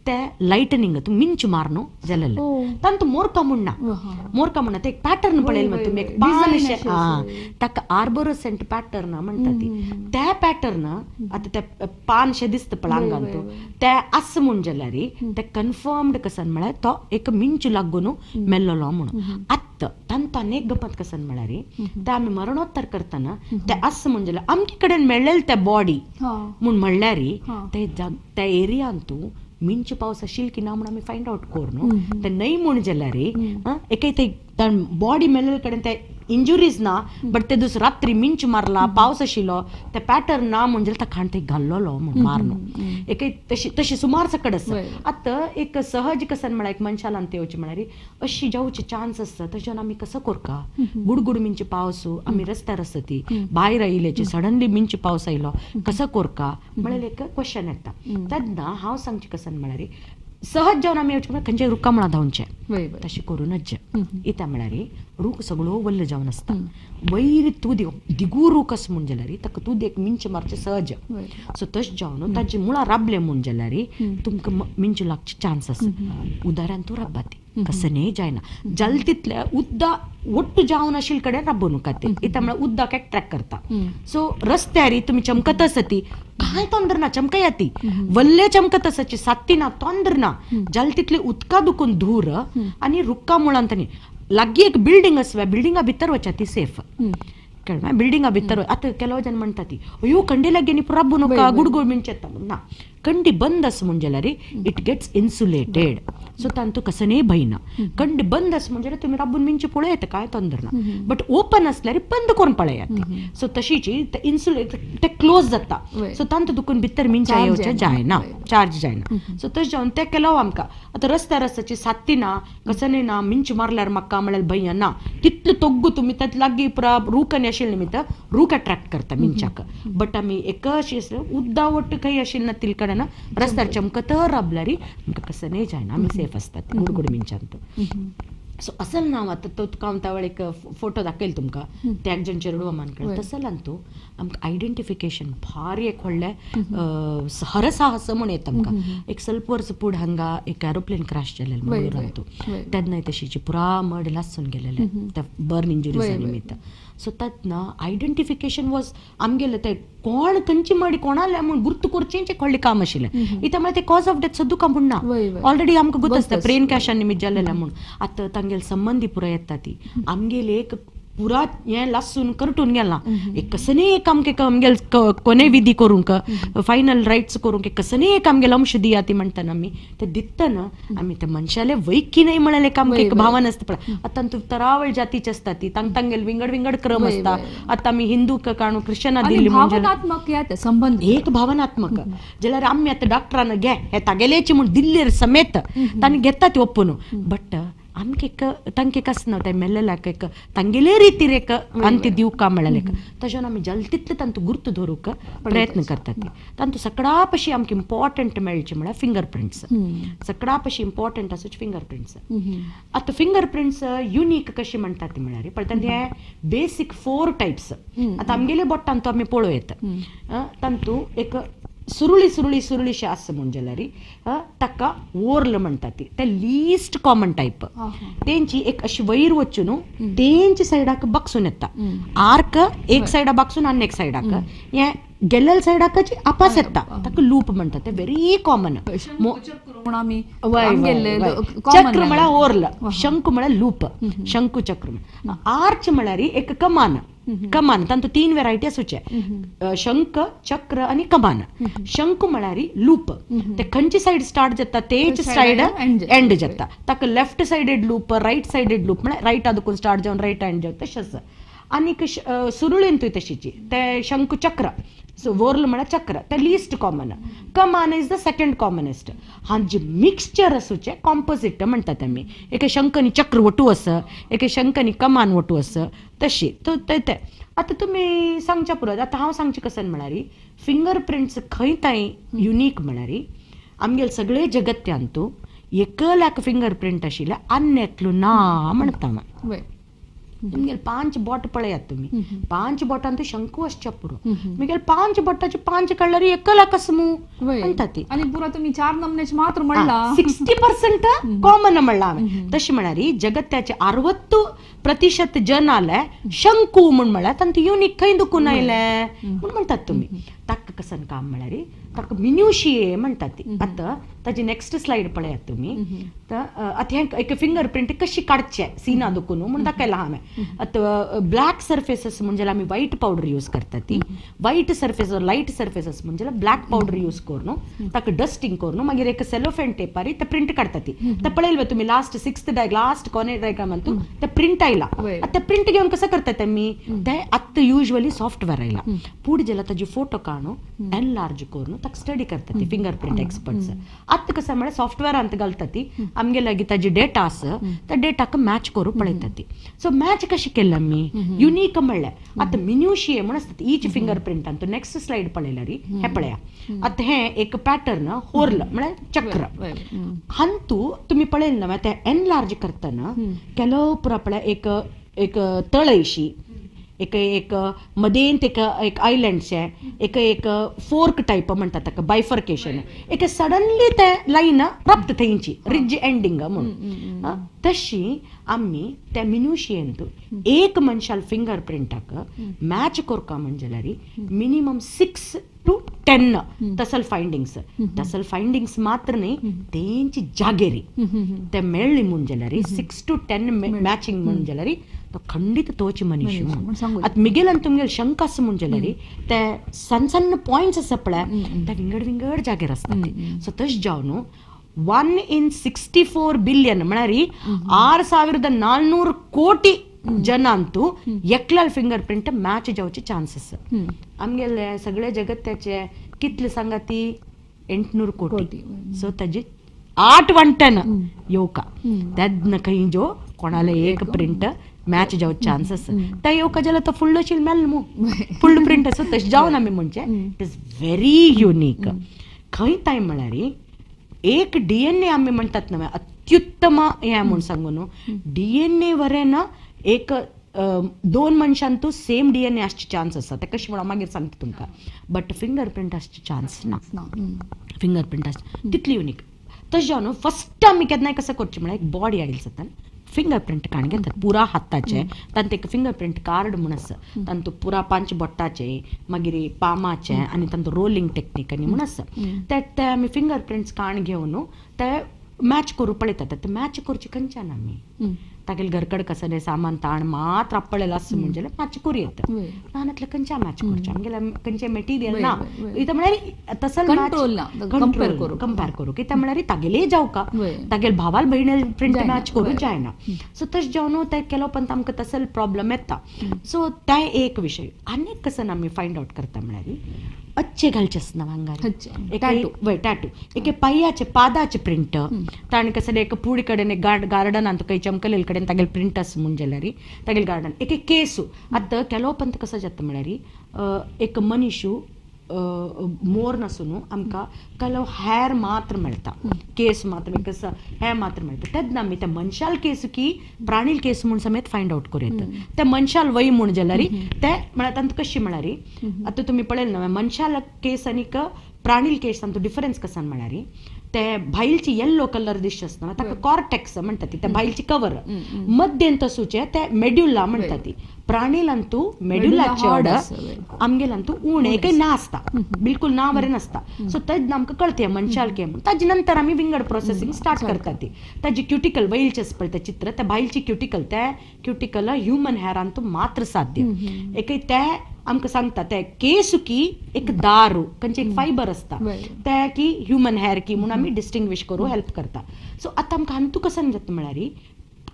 ते लायटनिंग तूं मिंच मारून जालेलें तांतू मोरका म्हणना, मोरका म्हणना ते एक पॅटर्न पळयलें तुमी एक पान ताका आर्बोरोसेंट पॅटर्न म्हणटा ती, त्या पॅटर्न आतां ते पानशें दिसता पळय आंगान ते आस म्हूण जाल्यार ते कन्फर्म्ड कसन म्हळ्यार तो एक मिंच लागून मेल्लोलो म्हणून. आत्तां तांतू अनेक गमत कसन म्हळ्यार ते आमी मरणोत्तर करतना ते आस म्हूण जाल्यार आमचे कडेन मेळ्ळेले ते बॉडी म्हूण म्हणल्यार ते त्या एरियान तूं मिंच पावस आशिल्लो की ना म्हूण आमी फायंड आवट करून ते न्हय म्हूण जाल्यार एकय ते बॉडी मेळ्ळे कडेन ते इंजुरीज ना, बट ते दुसरे रात्री मिंच मारला पावस आशिल्लो ते पॅटर्न ना म्हूण जाल्यार ताका ते घाल्लोलो म्हूण मारून एकय तशी तशी सुमार सकड आसा. आतां एक सहज कसन म्हळ्यार एक मनशालान येवची म्हळ्यार अशी जावची चान्स आसता, तशें आमी कसो करका गुडगुड मिंच पावस आमी रस्त्यार आसता ती भायर आयिल्ल्याची सडनली मिंच पावस आयलो कसो करका म्हळ्यार एक क्वेश्चन येता. तेन्ना हांव सांगचें कसन म्हळ्यार सहज जावन आमी येवचें खंयचे रुखा मुळां धांवचें तशें करूं नज्जे. इत्या म्हळ्यार रूख सगळो वल्ल जावन आसता, वयर तूं दिगू रूख आसा म्हूण जाल्यार ताका तूं एक मिंच मारचें सहज. सो तशें जावन ताजे मुळां राबलें म्हूण जाल्यार तुमकां मिंच लागचे चान्स आसा. उदारान तूं राबा ती कसनेय जायना जाल तितले उद्दा ಒಟ್ಟು जावन आशिल्ले कडेन राबोवं नाका ते, इत्या म्हळ्यार उदक एट्रॅक्ट करता. सो रस्त्यार तुमी चमकत आसती कांय तोंदर ना, चमकया ती वल्ले चमकत आसाची सात्ती ना तोंदर ना, जाल तितले उदका दुखून धूर आनी रुक्का मुळांत लागीं एक बिल्डींग आसता, बिल्डिंगा भितर वचा ती सेफ. कळ्ळें? बिल्डिंगा भितर आतां ಕೆಲವು जन म्हणटा ती अयो कंडी लागीं न्ही राबू नका गुडगुड मिणचें येता म्हूण ना, कंडी बंद आसा म्हूण जाल्यार it gets insulated. सो तांतू कसनेय भंय ना. कंडी बंद आसा म्हूण जाल्यार तुमी राबून मिणचें पळोवं येता कांय तोंदर ना, बट ओपन आसल्यार बंद करून पळयात. सो तशीची इन्सुलेट ते क्लोज जाता, सो तांतू दुखून भितर मिणच्या येवचें जायना, चार्ज जायना. सो तशें जावन तें केलो आमकां आतां रस्त्यार आसाची सात्ती ना कसनेय ना, मिंच मारल्यार म्हाका म्हळ्यार भंय ना, तितले तोग्गू तुमी तातूंत लागीं पुरा रूख आनी आशिल्ले निमित्त रूख अट्रॅक्ट करता मिंचाक. बट आमी एक अशी उद्दा वट्ट खंय आशिल्ले ना तिल कडेन रस्त्यार चमकत राबल्यार आमकां कसनेय जायना, आमी सेफ आसतात गुडगुड मिंचांत. सो असल ना आतां तो तुका हांव त्या एक फोटो दाखयल तुमकां त्या एक जण चेडवा मान तसल्यान तो आमकां आयडेंटिफिकेशन भारी एक व्हडलें हरसाहस म्हूण येता आमकां. एक स्वल्प वर्स पुढ हांगा एक एरोप्लेन क्रॅश जालें मंगळूरांत, तेन्ना तशीची पुरा मड लासून गेलेलें त्या बर्न इंजुरीजा निमित्त. सो तेन्ना आयडेंटिफिकेशन वॉज आमगेलें ते कोण खंयची मडी कोणाले म्हूण गुर्त करचें एक व्हडलें काम आशिल्लें. इत्या म्हळ्यार ते कॉज ऑफ डेथ सद्दूं म्हूण ना, ऑलरेडी आमकां गुर्त आसता ब्रेन क्रॅशा निमित्त जालेलें म्हूण. आतां तांगेले संबंदी पुरा येता ती आमगेले एक पुरा हें लासून करटून गेलां, एक कसनेय एक आमकां आमगेले कोणे विधी करूंक फायनल रायट्स करूंक कसनेय एक आमगेले अंश दिया ती म्हणटना आमी ते दितना आमी त्या मनशाले वैकी न्हय म्हळ्यार एक आमकां एक भावना आसता. पळय आतां तूं तरावळ जातीचे आसता ती तांकां तांगेले विंगड विंगड क्रम आसता. आतां आमी हिंदू काणू क्रिश्चना दिल्ली भावनात्मक संबंद एक भावनात्मक जाल्यार आमी आतां डॉक्टरान घे हे तागेलेची म्हूण दिल्लीर समेत तांणी घेता ती ओपून, बट आमकां एक तांकां एक आसना ते मेल्लेल्याक एक तांगेले रितीर एक अंत्य दिवका म्हळ्यार एक तशें आमी जाल तितले तांतू गुर्त धरूंक प्रयत्न करतात. तांतू सगळ्या पशी आमकां इम्पॉर्टंट मेळचें म्हळ्यार फिंगर प्रिंट्स, सगळ्या पशी इम्पॉर्टंट आसूच फिंगर प्रिंट्स. आतां फिंगर प्रिंट्स युनीक कशें म्हणटात म्हळ्यार पळय तांचे हे बेसीक 4 टायप्स. आतां आमगेले बोटान तो आमी पळोवं येता, तांतू एक सुरुळी सुरुळी सुरुळीशें आसा म्हूण जाल्यार ताका ओर्ल म्हणटा ती, ते लीस्ट कॉमन टायप. तेंची एक अशी वयर वचून न्हू तेंचे सायडाक बक्सून येता आर्क, एक सायडा बागसून आनी एक सायडाक हें गेल्ले सायडाक आपास येता, ताका लूप म्हणटा. ते व्हेरी कॉमन. चक्र म्हळ्यार ओर्ल, शंकू म्हळ्यार लूप, शंकू चक्र. आर्च म्हळ्यार एक कमान, कमान तांतू 3 व्हेरायटी आसूचे, शंख चक्र आनी कमान. शंख म्हळ्यार लूप, ते खंयची सायड स्टार्ट जाता तेच सायड एंड जाता. ताका left sided loop right sided loop म्हळ्यार रायटा दुखून स्टार्ट जावन रायट एंड जाता तशेंच. आनीक सुरुळीन तशीची ते शंख चक्र, सो वोर्ल म्हळ्यार चक्र, ते लीस्ट कॉमन. कमान is the second commonest. हांचे मिक्सचर आसूचे कॉम्पोजीट म्हणटात आमी, एके शंख आनी चक्र वटू आसा, एके शंख आनी कमान वटू आसा तशी तो ते. आतां तुमी सांगच्या पुरो आतां हांव सांगचें कशें म्हळ्यार फिंगर प्रिंट्स खंय थंय युनीक म्हळ्यार आमगेले सगळे जगत्यांतू एकल्याक फिंगर प्रिंट आशिल्लें आनी एकलो ना म्हणटा हांव. तुमगेले 5 बोट पळयात तुमी, 5 बोटांत शंकू आसच्या पुरो, मुगेले 5 बोटाचे 5 काडल्यार एकल्याक आसा मू म्हणटा ती. आनी पुरो तुमी 4 नमन्याचे मात्र म्हणला 60% कॉमन म्हणला हांवें. तशें म्हळ्यार जगत्याचे 60% जन आले शंकू म्हूण म्हळ्यार तांतूं युनीक खंय दुखून आयलें म्हूण म्हणटात तुमी. ताका कसन काम म्हळ्यार ताका मिन्युशिये म्हणटात ती. आतां ताजी नेक्स्ट स्लायड पळयात तुमी. आतां हें एक फिंगर प्रिंट कशी काडचें सिना दुखून म्हूण दाखयलां हांवें. आतां ब्लॅक सर्फेसीस म्हणजे आमी व्हायट पावडर यूज करतात ती, व्हायट सर्फेस लायट सर्फेसीस म्हणजे ब्लॅक पावडर यूज करून ताका डस्टिंग करून मागीर एक सेलोफेन टेपार ते प्रिंट काडटा ती. ते पळयलें तुमी लास्ट 6th last corner डायग्रामान ते प्रिंट आयला. आतां प्रिंट घेवन कसो करतात आमी ते आतां युजली सॉफ्टवेअर आयला, पूण जाल्यार ताजी फोटो काडून काणू एनलार्ज करून ताका स्टडी करता ती फिंगर प्रिंट एक्सपर्ट्स. आतां कसं म्हळ्यार सॉफ्टवेअरांत घालता ती आमगे लागीं ताजी डेटा आसा त्या डेटाक मॅच करून पळयता ती. सो मॅच कशी केली आमी युनीक म्हणल्यार आतां मिन्युशिये म्हण आसता ईच फिंगर प्रिंटान. तूं नेक्स्ट स्लायड पळयल्यार हें पळया आतां हें एक पॅटर्न होर्ल म्हळ्यार चक्र हांतू तुमी पळयलें ना तें एनलार्ज करतना केलो पुरा पळय एक एक तळयशी एक एक मदेंत एक एक आयलंडशें एक एक फोर्क टायप म्हणटा ताका बायफर्केशन एक सडनली ते लायन रप्त थंयची रिज एंडींग म्हणून. तशी आमी त्या मिनुशियेंत एक मनशाल फिंगर प्रिंटाक मॅच करका म्हण जाल्यार मिनिमम 6 to 10 तसल फायंडिंग्स. तसल फायंडिंग्स मात्र न्ही तेंची जागेरी ते मेळ्ळी म्हूण जाल्यार 6 to 10 matching म्हूण जाल्यार तो खंडीत तोच मनीस म्हूण. आतां मिगेल आनी तुमगेल शंका आसा म्हूण जाल्यार ते सन्न सन्न पॉयंट्स आसा पळय ते विंगड विंगड जागेर आसता. सो तशें जावन न्हू 1 in 64 billion म्हळ्यार 6400 ಕೋಟಿ ಜನಾಂತೂ एकल्याल फिंगर प्रिंट मॅच जावचे चान्सेस. आमगेले सगळे जगत्याचे कितले सांगा ती 800 कोटी. सो ताजी 8 110 येवका तेन्ना खंय जो कोणाले एक प्रिंट मॅच जावचे चान्सेस ते येवका जाल्यार तो फुडलो शील मेल मू फुडलो प्रिंट. सो तशें जावन आमी म्हणचे it is very unique. खंय ताय म्हळ्यार एक DNA आमी म्हणटात न्हय अत्युत्तम हें म्हूण सांगू न्हू DNA वरें ना एक 2 मनशान तूं सेम DNA आसचे चान्स आसा ते कशें म्हणून मागीर सांगता तुमकां. बट फिंगर प्रिंट आसचे चान्स ना. फिंगर प्रिंट आसचे तितली युनीक. तशें जावन फस्ट आमी केन्नाय कसं करचें म्हळ्यार एक बॉडी आयली जाता फिंगर प्रिंट काण घेतात पुरा हाताचे तांतूं एक फिंगर प्रिंट कार्ड म्हूण आसा तांतूं पुरा 5 बोटाचे मागीर पामाचे आनी तांतूं रोलिंग टेक्नीक आनी म्हूण आसा ते आमी फिंगर प्रिंट्स काण घेवन ते मॅच करूं पळयतात. ते मॅच करचे खंयच्यान आमी तागेले घरकड कसलें सामान ताण मात्र आपळेलें आसा म्हण जाल्यार मॅच करूं येता. ल्हानांतलें खंयच्या मॅच करचें आमगेलें खंयचें मटेरियल ना इथं म्हळ्यार तसो कंट्रोल ना कंपेर करूं कंपेर करूं कित्याक म्हळ्यार तागेलें जावका तागेले भावाल भयणील प्रिंट मॅच करूं जायना. सो तशें जावन तें केलो पण आमकां तसो प्रॉब्लम येता. सो तें एक विशय. आनीक कसो आमी फायंड आवट करता म्हळ्यार अच्छे घालचे आसना आंगार वय टॅटू एके पांयाचे पादाचे प्रिंट ताणें कसलें एक पुडी कडेन एक गार्डनांत खंय चमकलेले कडेन तागेले प्रिंट आसा म्हूण जाल्यार तागेले गार्डन एक एक केसू. आतां केलो पंत कसो जाता म्हळ्यार एक मनीशू मोर नासून न्हू आमकां केलो हेर मात्र मेळटा केस मात्र एक हेर मात्र मेळटा तेन्ना आमी त्या मनशाल केस की प्राणील केस म्हूण समेत फायंड आवट करूं येता. त्या मनशाल वय म्हूण जाल्यार ते म्हळ्यार तांकां कशी म्हळ्यार आतां तुमी पळयलें न्हय मनशाल केस आनीक प्राणील केस तांचो डिफरन्स कसान म्हळ्यार ते भायलची येल्लो कलर दिसचे आसता ताका कॉर्टेक्स म्हणटा ती त्या भायलची कवर मध्यंत आसूचे ते मेड्युला म्हणटा ती प्राणीलांतू मेड्युला चड आमगेलांतू उणें एक ना आसता बिलकुल ना बरें नासता. सो तेन्ना आमकां कळटा मनशाल के म्हूण. ताजे नंतर आमी विंगड प्रोसेसींग स्टार्ट करता ती ताजी क्युटिकल वयलचें आसा पळय तें चित्र त्या भायलची क्युटिकल त्या क्युटिकल ह्युमन हेरांतू मात्र साध्य एक ते आमकां सांगता ते केस की एक दारू खंयचे एक फायबर आसता ते की ह्युमन हेर की म्हूण आमी डिस्टिंग्विश करूं हेल्प करता. सो आतां आमकां हांतू कसं जाता म्हळ्यार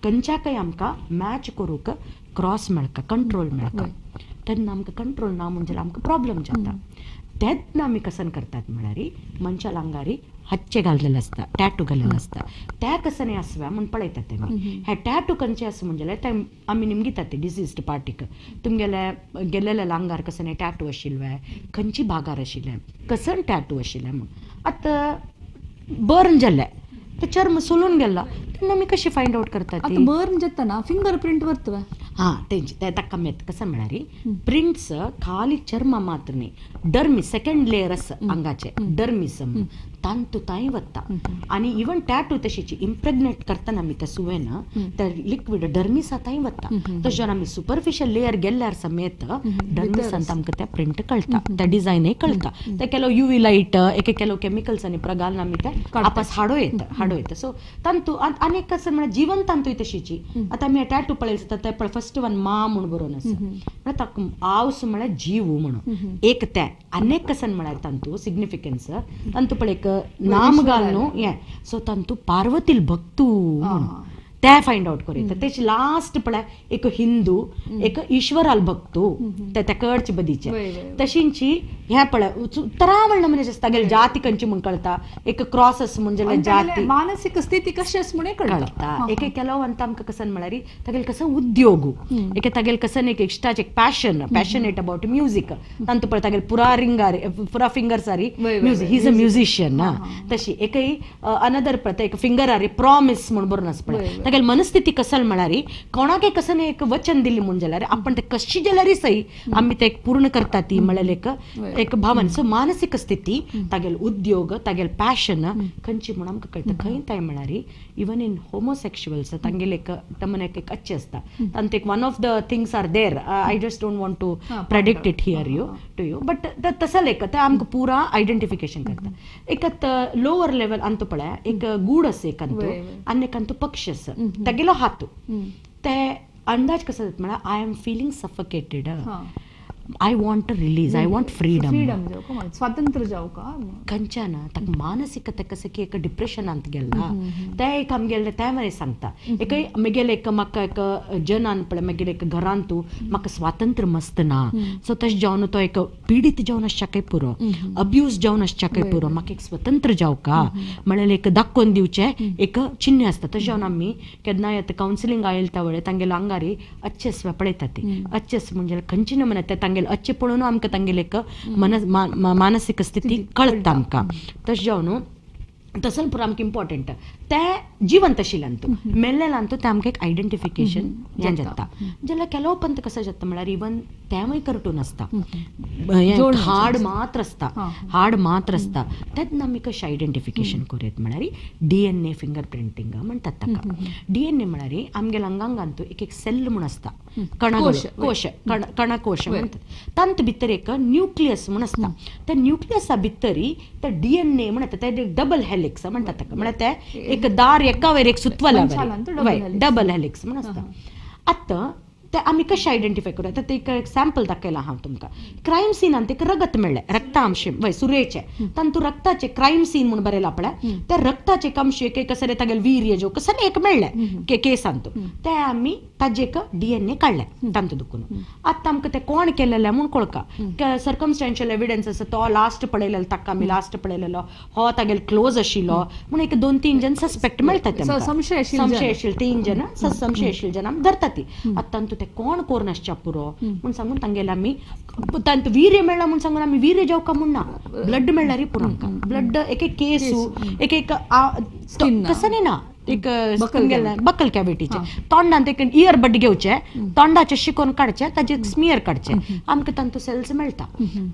खंयच्याकय आमकां मॅच करूंक क्रॉस मेळका कंट्रोल मेळका तेन्ना आमकां कंट्रोल ना म्हूण जाल्यार आमकां प्रॉब्लम जाता. तेन्ना आमी कसन करतात म्हळ्यार मनशाल आंगारी हच्चे घाललेले आसता टॅटू घाललेले आसता त्या कसने आसव्या म्हूण पळयतात तेमी हे टॅटू खंयचे आसा म्हूण जाल्यार ते आमी निमगितात ते डिसीज्ड पार्टीक तुमगेले गेल्लेल्या आंगार कसने टॅटू आशिल्ले खंयची भागार आशिल्ले कसन टॅटू आशिल्ले म्हूण. आतां बर्न जाल्लें ते चर्म सोलून गेला तेन्ना आमी कशी फायंड आवट करतात आतां बर्न जातना फिंगर प्रिंट वरतवे हां तेंचे ते ताका कमी कसं म्हळ्यार प्रिंट्स खाली चर्मा मात्र न्ही डर्मीस सेकंड लेयर आसा आंगाचे डर्मीस तांतू तांय वता आनी इवन टॅटू तशीची इम्प्रेग्नेट करतना आमी त्या सुवेन त्या लिक्वीड डर्मिसा तांय वता. तशें जेन्ना आमी सुपरफिशियल लेयर गेल्यार समेत डर्मिसांत आमकां ते प्रिंट कळटा त्या डिजायनय कळटा. ते केलो युवी लायट एक केलो केमिकल्स आनी प्रघालून आमी ते आपस हाडो येता हाडो येता. सो तांतू आनी कसं म्हळ्यार जिवंत तांतूय तशीची. आतां आमी टॅटू पळयले जाता ते फस्ट वन मा म्हूण बरोवन आसा म्हळ्यार ताका आवस म्हळ्यार जीव म्हणून एक ते आनीक कसन म्हळ्यार तांतू सिग्निफिकन्स तांतू पळय एक नाम घाल न्हू हें सो तांतू पार्वतील भक्तू म्हणून ते फायंड आवट करूं येता. तेचे लास्ट पळय एक हिंदू एक ईश्वराल भक्तू ते त्या कडचे बदीचे तशींची हें पळय तरावळ नमुने आसता तागेले जाती खंयची म्हूण कळटा एक क्रॉस आसा म्हूण जाल्यार जाती मानसीक स्थिती कशी आसा म्हूण कळटा. एक ಕೆಲವಂತ आमकां कसन म्हळ्यार तागेले कसो उद्योग एक तागेले कसन एक इश्टाचें एक पॅशन पॅशनेट अबाउट म्युजीक तांतू पळय तागेले पुरा रिंगार पुरा फिंगर्स आरी music he is a musician. तशी एकय अनदर पळय एक फिंगर आरी प्रॉमिस म्हूण बरोवन आसा पळय तागेले मनस्थिती कसल म्हळ्यार कोणाकय कसन एक वचन दिली म्हूण जाल्यार आपण ते कशी जाल्यार सही आमी ते पूर्ण करता ती म्हळ्यार एक एक भावन. सो मानसीक स्थिती तागेले उद्योग तागेले पॅशन खंयची म्हूण आमकां कळटा. खंय काय म्हळ्यार इवन इन होमोसेक्शुअल्स तांगेले एक तमन एक अच्छे आसता तांत एक one of the things are there I just don't want to predict it here you to you but तसं एक ते आमकां पुरा आयडेंटिफिकेशन करता. एक लोअर लेवल अंतू पळय एक गूड आसा एक अंतू आनी एक अंतू पक्षी आसा तागेलो हातू ते अंदाज कसो जाता म्हळ्यार I am feeling suffocated I want to release I want freedom स्वातंत्र्य जावका खंयच्यान ताका मानसीकता कसं की एक डिप्रेशनांत गेला तें एक आमगेलें तें मागीर सांगता एक म्हगेलें एक म्हाका एक जनान पळय मागीर एक घरांतू म्हाका स्वातंत्र्य मस्त ना सो तशें जावन तो एक पिडीत जावन आसच्याकय पुरो अब्यूज जावन आसच्याकय पुरो म्हाका एक स्वतंत्र जावका म्हळ्यार एक दाखोवन दिवचें एक चिन्ह आसता. तशें जावन आमी केन्नाय आतां कावन्सिलींग आयल त्या वेळार तांगेल्या आंगारी अच्छेस पळयता ती अच्छेस म्हणजे खंयची नमुने ते तांगेले अच्छे पळोवन आमकां तांगेले एक मानसीक स्थिती कळटा आमकां. तशें जावन तसो पुरो आमकां इम्पॉर्टंट तें जिवंत आशिल्ल्यान तूं मेल्लेल्यान तूं तें आमकां एक आयडेंटिफिकेशन हें जाता. जाल्यार केलो पंत कसो जाता म्हळ्यार इवन तेंवूय करटून आसता हाड मात्र आसता हाड मात्र आसता तेन्ना आमी कशें आयडेंटिफिकेशन करूं म्हळ्यार DNA finger प्रिंटींग म्हणटात ताका. DNA म्हळ्यार आमगेल्या आंगांत एक एक सेल म्हूण आसता कणाकोश कोश कणाकोश म्हणटात तांत भितर एक न्युक्लियस म्हूण आसता त्या न्युक्लियसा भितरी ते DNA म्हणटा ते डबल हेलिक्स म्हणटात ताका म्हळ्यार ते एक दार एका वयर एक सुतवला डबल हेलिक्स म्हूण आसता. आतां ते आमी कशें आयडेंटिफाय करूं आतां ते एक सॅम्पल दाखयलां हांव तुमकां क्रायम सिनान एक रगत मेळ्ळें रक्तांश वय सुरेचें तांतू रक्ताचें क्रायम सीन म्हूण बरयलां पळय त्या रक्ताचें अंश एक कसलें तागेलें वीर्य जो कसलें एक मेळ्ळें केसांतू तें आमी ताजें एक DNA काडलें तांतू दुखून. आतां आमकां तें कोण केलेलें म्हूण कळका सर्कमस्टेन्शियल एविडन्स आसा तो लास्ट पळयलेलो ताका आमी लास्ट पळयलेलो हो तागेलो क्लोज आशिल्लो म्हूण एक 2-3 जण सस्पेक्ट मेळटा तें संशय आशिल्ले 3 जण संशय आशिल्ले जण आमी धरता ती. आतां तांतू ते कोण कोर नासच्या पुरो म्हूण सांगून तांगेले आमी तांतू वीर्य मेळ्ळा म्हूण सांगून आमी वीर्य जावका म्हूण ना ब्लड मेळ्ळ्यार पुरो आमकां ब्लड एक एक केसू एक एक कसं न्ही ना एक बकल कॅविटीचे तोंडांत एक इयर बड घेवचे तोंडाचे शिकोवन काडचे ताजे स्मियर काडचे आमकां तांतू सेल्स मेळटा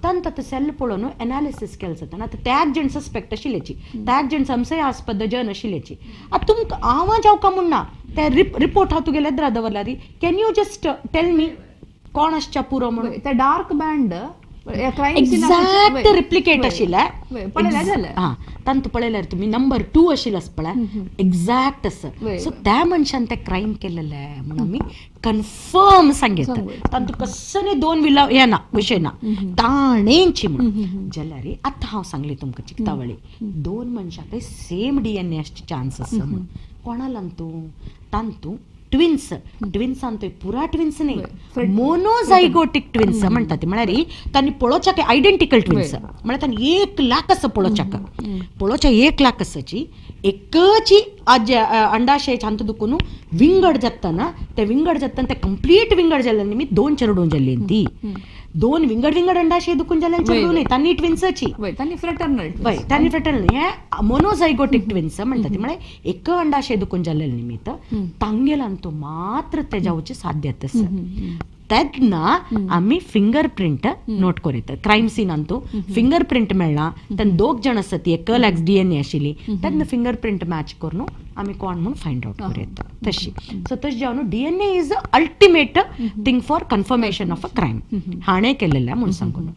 तांतू आतां सेल पळोवन एनालिसीस केलें जाता. आतां त्याग जण सस्पेक्ट आशिल्ल्याची त्याग जण संशयास्पद जन आशिल्ल्याची आतां तुमकां हांव जावका म्हूण ना ते रिपोर्ट हांव तुगेले एदरा दवरला री can you just tell me कोण आसच्या पुरो म्हणून ते डार्क बँड एक्झॅक्ट रिप्लिकेट आशिल्लें हां तांतू पळयल्यार तुमी नंबर 2 आशिल्लो आसा पळय एक्झॅक्ट आसा. सो त्या मनशान तें क्रायम केलेलें म्हूण आमी कन्फर्म सांगता तांतू कसले 2 विला हें ना विशय ना ताणेंची म्हूण जाल्यार आतां हांव सांगलें तुमकां चिकतावळी 2 मनशांकय सेम DNA आसचे चान्स आसा म्हूण कोणा तूं तांतू ट्विन्स ट्विन्सान तो पुरा ट्विन्स न्ही मोनोझायगोटीक ट्विन्स म्हणटा ती म्हळ्यार तांणी पळोवच्याक आयडेंटिकल ट्विन्स म्हळ्यार तांणी 1 लाख आसा पळोवच्याक पळोवच्या 1 लाख आसाची एकची आज अंडाशय हांतू दुखून विंगड जातना ते विंगड जातना ते कंप्लीट विंगड जाल्ले निमित्त 2 चेडूं जाल्ली ती 2 विंगड विंगड अंडाशय दुखून जाल्ले चेडूं न्ही तांणी ट्विन्साची तांणी फ्रेटर्नल वय तांणी फ्रेटर्नल हे मोनोझायगोटीक ट्विन्स म्हणटा ती म्हळ्यार एक अंडाशय दुखून जाल्ले निमित्त तांगेल्यान तो मात्र ते जावचे साध्यत आसा. तेन्ना आमी फिंगर प्रिंट नोट करीत क्रायम सिनान फिंगर प्रिंट मेळ्ळा तेन्ना 2 जण आसा ती एक लॅक्स DNA आशिल्ली तेन्ना फिंगर प्रिंट मॅच करून आमी कोण म्हूण फायंड आवट करूं तशी. सो तशें जावन DNA is a ultimate thing for confirmation of a crime हाणें केलेलें म्हूण सांगून.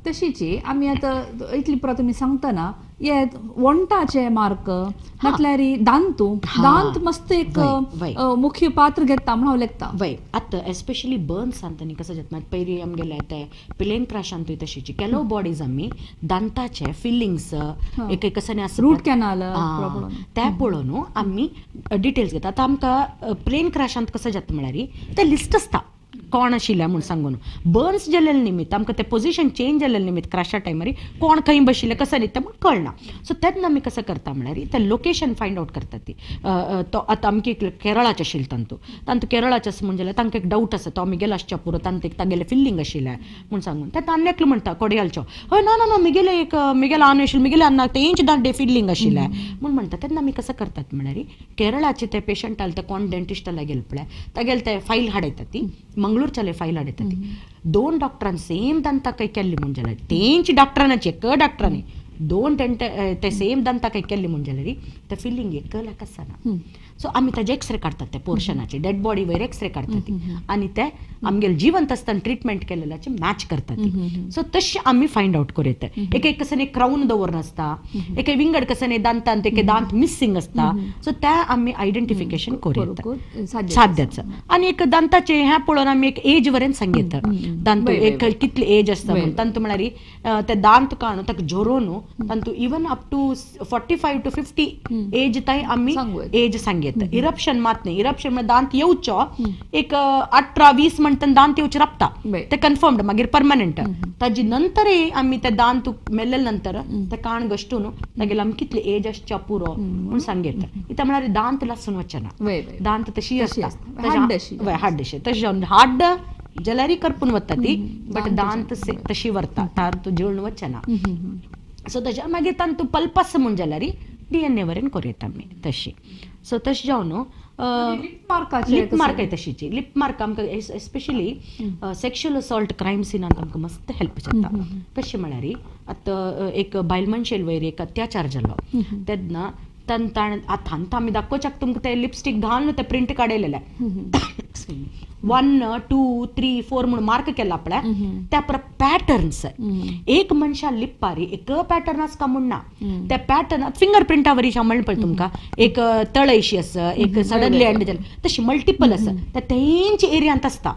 तशीची आमी आतां इतली पुरो तुमी सांगतना हे वण्टाचे मार्क म्हटल्यार दांतू दांत मस्त एक मुख्य पात्र घेता म्हण हांव लेखता. वय आतां एस्पेशली बर्न्स आनी कसो जाता पयलीं आमगेले ते प्लेन क्रॅशांतूय तशीची केलो बॉडीज आमी दांताचे फिलिंग्स एक कसं आसा रूट कॅनाल ते पळोवन आमी डिटेल्स घेता. आतां आमकां प्लेन क्रॅशांत कसो जाता म्हळ्यार ते लिस्ट आसता कोण आशिल्लें म्हूण सांगून. बर्न्स जाल्ले निमित्त आमकां ते पोझिशन चेंज जाल्ले निमित्त क्राशा टायमार कोण खंय बशिल्लें कसं न्ही तें म्हूण कळना. सो तेन्ना आमी कसं करता म्हळ्यार ते लोकेशन फायंड आवट करता ती. तो आतां आमकी केरळाचे आशिल्लें तांतू तांतू केरळाचे आसा म्हूण जाल्यार तांकां एक डावट आसा तो आमी गेलो आसच्या पुरो तांतू एक तागेलें फिल्लींग आशिल्लें म्हूण सांगून. तेन्ना आनी एकलो म्हणटा कोडयालचो हय ना ना ना मिगेले एक मिगेले आन आशिल्लें मिगेले अन्नाक तेंच दांडे फिल्लींग आशिल्लें म्हूण म्हणटा. तेन्ना आमी कसं करतात म्हळ्यार केरळाचे ते पेशंट आले ते कोण डेंटिस्टाला गेले पळय तागेले ते फायल हाडयता ती मंगळूरच्याले फायल हाडयता ती. दोन डॉक्टरान सेम दांता काही केल्ली म्हूण जाल्यार तेंच डॉक्टरांची एक डॉक्टरांनी दोन टेंट ते सेम दांता काही केल्ली म्हूण जाल्यार ते फिलिंग एक लायक आसना. सो आमी ताजे एक्सरे काडटात ते पोर्शनाचे डेड बॉडी वयर एक्सरे काडटात आनी ते आमगेले जिवंत आसतना ट्रिटमेंट केलेल्याचे मॅच करतात. सो तशें आमी फायंड आवट करूं येता. एक एक कसं क्रावन दवरून आसता, एक विंगड कसं दांतान एक दांत मिसिंग आसता. सो ते आमी आयडेंटिफिकेशन करूं येता साध्याचं. आनी एक दांताचे हें पळोवन आमी एक एज वरेन सांगता दांत एक कितली एज आसता म्हणून. तांतू म्हळ्यार ते दांत काडून ताका झरोवन तांतू even up to 45 to 50 as तांय आमी एज सांगता. इरप्शन मात न्ही, इरप्शन म्हळ्यार दांत येवचो एक 18-20 म्हणटना दांत येवचे राबता ते कन्फर्म्ड मागीर परमनंट. ताजी नंतरय आमी ते दांत मेल्ले नंतर ते काण गश्टून तागेले आमी कितले एज आसच्या पुरो म्हूण सांगता. इत्या म्हळ्यार दांत लासून वचना, दांत तशी आसता हाड्डशी तशें जावन हाड जाल्यारय करपून वता ती बट दांत तशी व्हरता दांत जळून वचना. सो तशें मागीर तांतू पल्पस म्हूण जाल्यार DNA वरेन करूं येता आमी तशी. सो तशें जावन लिप मार्क तशीची लिप मार्क आमकां एस्पेशली सेक्शुअल असॉल्ट क्रायम सिनांत आमकां मस्त हेल्प जाता. कशें म्हळ्यार आतां एक बायल मनशेल वयर एक अत्याचार जालो तेन्ना ताणें आतां आमी दाखोवच्याक तुमकां ते लिपस्टीक घालून ते प्रिंट काडयलेले 1 2 3 4 म्हणून मार्क केला पळय त्या परत पॅटर्न्स एक मनशा लिप्पारी एक पॅटर्न आसता म्हूण ना, त्या पॅटर्न फिंगर प्रिंटा वरी म्हणलें पळय तुमकां एक तळयशी आसा एक सडनली एंड जालें तशी मल्टिपल आसा त्या तेंच एरियांत आसता.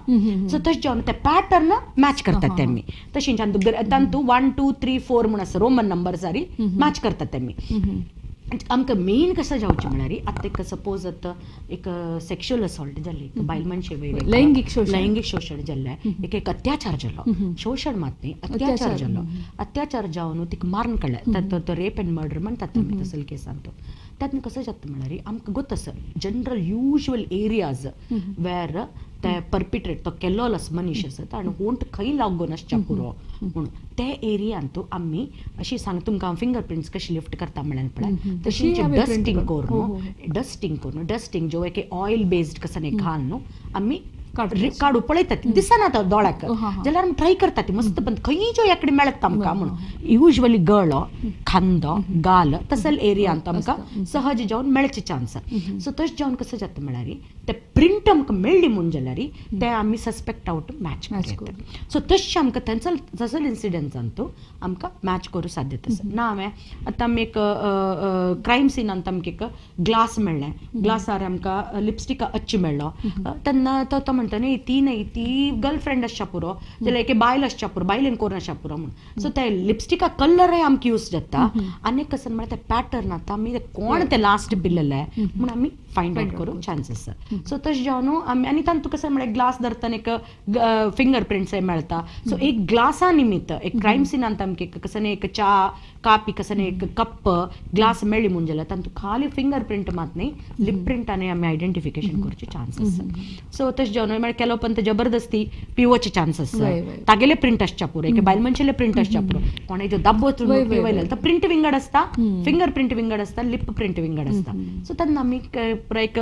सो तशें जावन ते पॅटर्न मॅच करतात ते आमी तशें तांतू 1 2 3 4 म्हूण आसा रोमन नंबर सारी मॅच करतात ते आमी. आमकां मेन कसं जावचें म्हळ्यार आतां एक सपोज आतां एक सेक्शुअल असॉल्ट जालें एक बायल मनशे वयर लैंगीक शोशण जाल्लें एक एक अत्याचार जालो, शोशण मात न्ही अत्याचार जालो, अत्याचार जावन तिका मारून काडलें तो रेप एंड मर्डर म्हणटात आमी तसले केसान. तो तातूंत कसं जाता म्हळ्यार आमकां गोत आसा जनरल युज्युअल एरियाज वेर ते परपिट्रेट तो केल्लो मनीस आसा ताणें होंट खंय लागून आसच्या पुरो म्हणून ते एरियांत आमी अशी सांग तुमकां हांव फिंगर प्रिंट्स कशी लिफ्ट करता म्हळ्यार पळय तशी डस्टींग करून डस्टींग करून डस्टींग ज्यो एक ऑयल बेस्ड कसं घाल न्हू आमी काडू पळयतात दिसना तो दोळ्याक जाल्यार आमी ट्राय करता ती मस्त पण खंय ज्यो एकडे मेळटा आमकां म्हणून. युज्युअली गळो खांदो गाल तसल एरियांत आमकां सहज जावन मेळचे चान्स. सो तशें जावन कसं जाता म्हळ्यार ते प्रिंट आमकां मेळ्ळी म्हूण जाल्यार ते आमी सस्पेक्ट आवट मॅच करता. सो तशें आमकां थंयसर तसल इन्सिडंट्सान तो आमकां मॅच करूं साध्यता आसा. ना हांवें आतां आमी एक क्रायम सिनांत आमकां एक ग्लास मेळ्ळें, ग्लासार आमकां लिपस्टिका अच्छी मेळ्ळो तेन्ना तो तो म्हणटा न्ही ती न्ही ती गर्लफ्रेंड आसच्या पुरो जाल्यार एके बायल आसच्या पुरो बायलेन करून आसच्या पुरो म्हूण. सो ते लिपस्टिका कलरय आमकां यूज जाता आनी कसं म्हळ्यार ते पॅटर्न आतां आमी कोण ते लास्ट बिल्लेले म्हूण आमी फायंड आवट करूंक चान्स आसा. सो तशें जावन आमी आनी तांतू कसं म्हळ्यार ग्लास धरतना एक फिंगर प्रिंट्सय मेळटा. सो एक ग्लासा निमित्त एक क्रायम सिनांत आमकां एक कसं एक च्या कापी कसं एक कप ग्लास मेळ्ळी म्हूण जाल्यार तांतू खाली फिंगर प्रिंट मात न्ही लिप प्रिंटानय आमी आयडेंटिफिकेशन करचे चान्स आसा. सो तशें जावन म्हळ्यार केलो पण जबरदस्ती पिवोचे चान्स आसा तागेले प्रिंट आसच्या पुरो एके बायल मनशेले प्रिंट आसच्या पुरो कोणे जो दाबो पिवयले तर प्रिंट विंगड आसता, फिंगर प्रिंट विंगड आसता, लिप प्रिंट विंगड आसता. सो तेन्ना आमी एक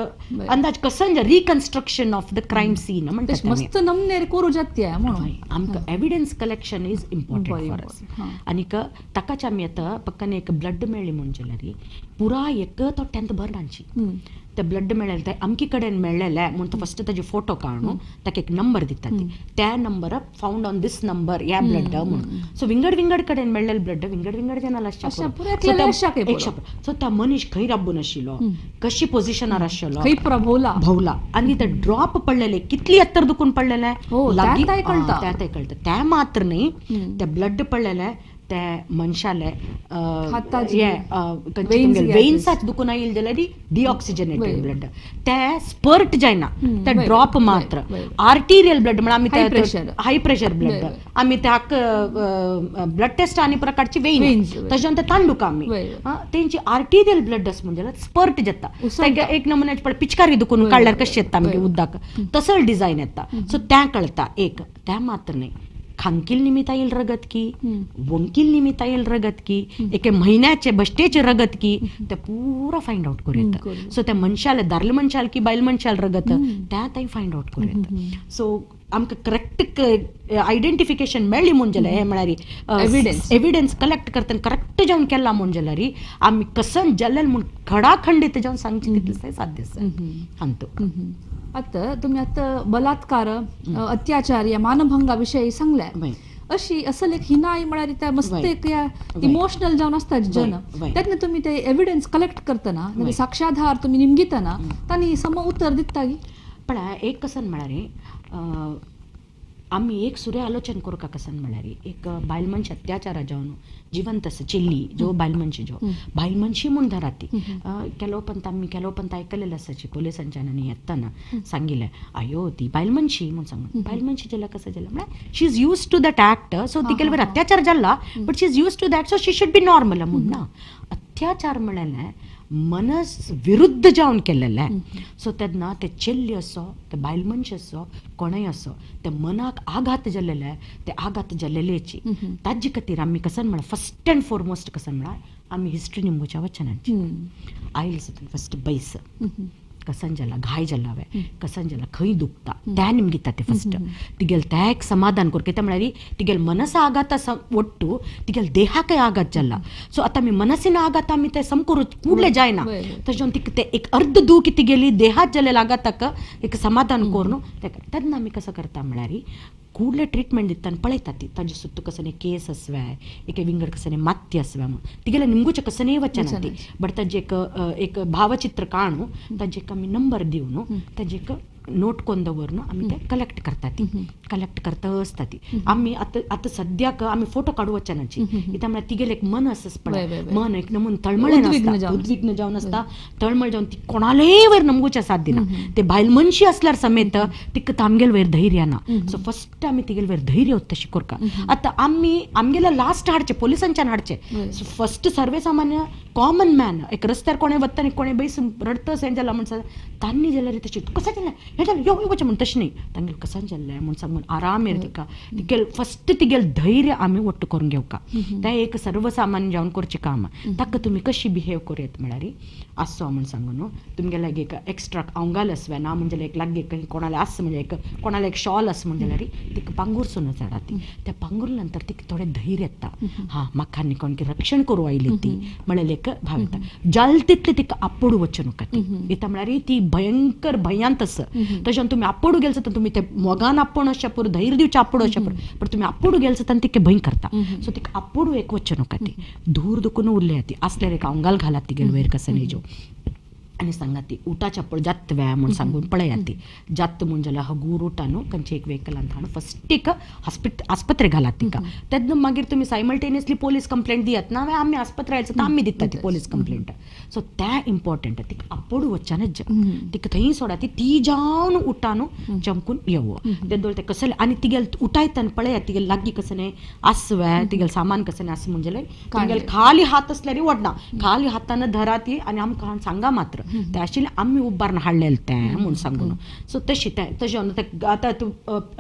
अंदाज कसं reconstruction of the crime scene म्हणटा मस्त नमनेर करू जाता म्हणून आमकां evidence collection is important for us. आनीक ताकाच आमी आतां पक्कान एक ब्लड मेळ्ळी म्हूण जाल्यार पुराय एक तो टेंथ भरनाची ते ब्लड मेळ्ळें ते अमकी कडेन मेळ्ळेलें म्हूण तो फस्ट ताजे फोटो काडून ताका एक नंबर दिता ती त्या number found on this number ह्या ब्लड म्हणून. सो विंगड विंगड कडेन मेळ्ळेले ब्लड विंगड विंगड जाणां आसच्या. सो त्या मनीस खंय राबून आशिल्लो कशी पोझिशनार आशिल्लो भोवला भोवला आनी ते ड्रॉप पडलेले कितली एत्तर दुखून पडलेले लागीं कळटा. त्या मात्र न्ही ते ब्लड पडलेले ते मनशाले वेन्साच दुखून आयिल्लें जाल्यार डिऑक्सिजनेटेड ब्लड ते स्पर्ट जायना, ते ड्रॉप मात्र. आर्टेरियल ब्लड म्हळ्यार आमी हाय प्रेशर ब्लड आमी त्याक ब्लड टेस्ट आनी प्रकारची वेन तशें ते तांडूक आमी तेंची आर्टेरियल ब्लड आसा म्हणजे स्पर्ट जाता. एक नमुन्याचे पळय पिचकारी दुखून काडल्यार कशें येता आमगे उदक तसो डिझायन येता. सो तें कळटा एक तें मात्र न्ही, खांकील निमित्त येईल रगत की वंकील निमित्त येईल रगत की एके म्हयन्याचे बश्टेचे रगत की ते पुरा फायंड आउट करूं येता. सो त्या मनशाले दारले मनशाल की बायल मनशाल रगत त्या थंय फायंड आउट करूं येता. सो आमकां करेक्ट आयडेंटिफिकेशन मेळ्ळी म्हूण जाल्यार हें म्हळ्यार एविडन्स कलेक्ट करतना करेक्ट जावन केला म्हूण जाल्यार आमी कसन जाल्ले म्हूण खडाखंडीत जावन सांगचें तितलें साध्य आसा हांतू. आतां तुमी आतां बलात्कार, अत्याचार या मानभंगा विशयी सांगले, अशी असल एक हिनाय म्हळ्यार त्या मस्त एक इमोशनल जावन आसता जन, तेन्ना तुमी ते एविडन्स कलेक्ट करतना साक्षाधार तुमी निमगितना तांणी सम उतर दिता की पण एक कसन म्हळ्यार आमी एक सुरे आलोचन करूंक कसन म्हळ्यार एक बायल मनश अत्याचारा जावन जिवंत आसा चेल्ली जो बायल मनशी जो बायल मनशी म्हूण धरा ती केलो पंत आमी केलो पंत आयकलेलें आसाची पोलिसांच्यान आनी येतना सांगिल्लें आयो ती बायल मनशी म्हूण सांगून बायल मनशी जाल्यार कसं जालें म्हळ्यार she is used to that act. So तिगेले वयर अत्याचार जाला but she is used to that so she should be normal म्हूण ना. अत्याचार म्हळ्यार मनस विरुद्ध जावन केलेलें. सो तेन्ना ते चेल्ली असो ते बायल मनश असो कोणय असो ते मनाक आघात जाल्लेले ते आघात जाल्लेलेची ताजे खातीर आमी कसन म्हळ्यार फस्ट अँड फॉरमोस्ट कसन म्हळ्यार आमी हिस्ट्री निमगोच्या वचनाची आयल आसा फस्ट बैस कसन जाला घाय जाला हांवें कसन जाला खंय दुखता त्या निमगिता ते फस्ट तिगेल त्या एक समाधान करून कित्याक म्हळ्यार तिगेल मनसा आघात आसा ಒಟ್ಟು तिगेल देहाकय आघात जाला. सो आतां आमी मनसीन आघात आमी ते समकरू कुडले जायना तशें तिका ते एक अर्द दूख तिगेली देहात जाल्ले आघाताक एक समाधान करून तेन्ना आमी कसो करता म्हळ्यार कुडले ट्रिटमेंट दितना पळयता ती ताजे सुत्तू कसने केस आसवे एके विंगड कसने मात्य आसवे म्हूण तिगेले निमगुचे कसनेय वचना ती बट ताजे एक एक भावचित्र काणू ताजे एक आमी नंबर दिवन ताजे एक नोट कोन्न दवरून आमी ते कलेक्ट करता ती कलेक्ट करता आसता ती आमी आतां आतां सद्याक आमी फोटो काडू वचनाची कित्याक म्हळ्यार तिगेलें एक मन आसा पळय मन एक नमून तळमळ आसता उद्विग्न जावन आसता तळमळ जावन ती कोणालेय वयर नमगुचें साथ दिना ते बायल मनशी आसल्यार समेत तिका आमगेले वयर धैर्य ना. सो फस्ट आमी तिगेले वयर धैर्य तशें करता. आतां आमी आमगेले लास्ट हाडचें पोलिसांच्यान हाडचें. सो फस्ट सर्वेसामान्य कॉमन मॅन एक रस्त्यार कोणें वता कोणें बैस रडतस हें जालां म्हण तांणी जाल्यार तशें कशें जालें हें जालें यो वचें म्हूण तशें न्ही तांगेलें कशें जाल्लें म्हूण सांगून आरामेर तिका तिगेल फस्ट तिगेल धैर्य आमी ಒಟ್ಟು करून घेवका तें एक सर्वसामान्य जावन करचें काम ताका तुमी कशी बिहेव करूं येता म्हळ्यार आसो म्हूण सांगू न्हू तुमगे लागीं एक एक्स्ट्रा आंगाल आसवे ना म्हणजे एक लागीं खंय कोणाले आस म्हणजे एक कोणाले एक शॉल आस म्हण जाल्यार तिका पांगुरसून चडा ती त्या पांगुरल्या नंतर तिका थोडें धैर्य येता हां म्हाका न्ही कोण रक्षण करूं आयली ती म्हळ्यार एक भाव येता जाल तितलें तिका आपोडू वचूं नाका ती कित्याक म्हळ्यार ती भयंकर भयांत आसा तशें तुमी आपोडू गेल जाता तुमी ते मोगान आपोण अशें पुरो धैर्य दिवचें आपोडू अशें पुरो पण तुमी आपोडू गेल जाता तिका भंय करता. सो तिका आपोडू एक वचूं नाका ती धूर दुखून उरल्या ती आसल्यार एक आंगाल घालात तिगेल वयर कसं न्ही आनी सांगा ती उटाच्या पळ जात व्या म्हूण सांगून पळया ती जात म्हूण जाल्यार हगूर उटा न्हू खंयचे एक व्हेकलांत हाडून फस्ट एक आस्पत्रे घालात तिका तेन्ना मागीर तुमी सायमल्टेनियसली पोलीस कंप्लेंट दियात ना आमी आस्पत्रे आयले आमी दिता ती पोलीस कंप्लेंट. सो तें इम्पॉर्टंट तिका आपोडू वचच्यानच तिका थंय सोडा ती ती जावन उटा न्हू चमकून येवो तेदोळ तें कसलें आनी तिगेल उठायतना पळया तिगेल लागीं कसलें आसवे तिगेल सामान कसलें आसा म्हूण जाल्यार तिगेल खाली हात आसल्यार वडना खाली हातान धरा ती आनी आमकां सांगा मात्र ते आशिल्लें आमी उबारून हाडलेलें तें म्हूण सांगून. सो तशें तें तशें आतां तूं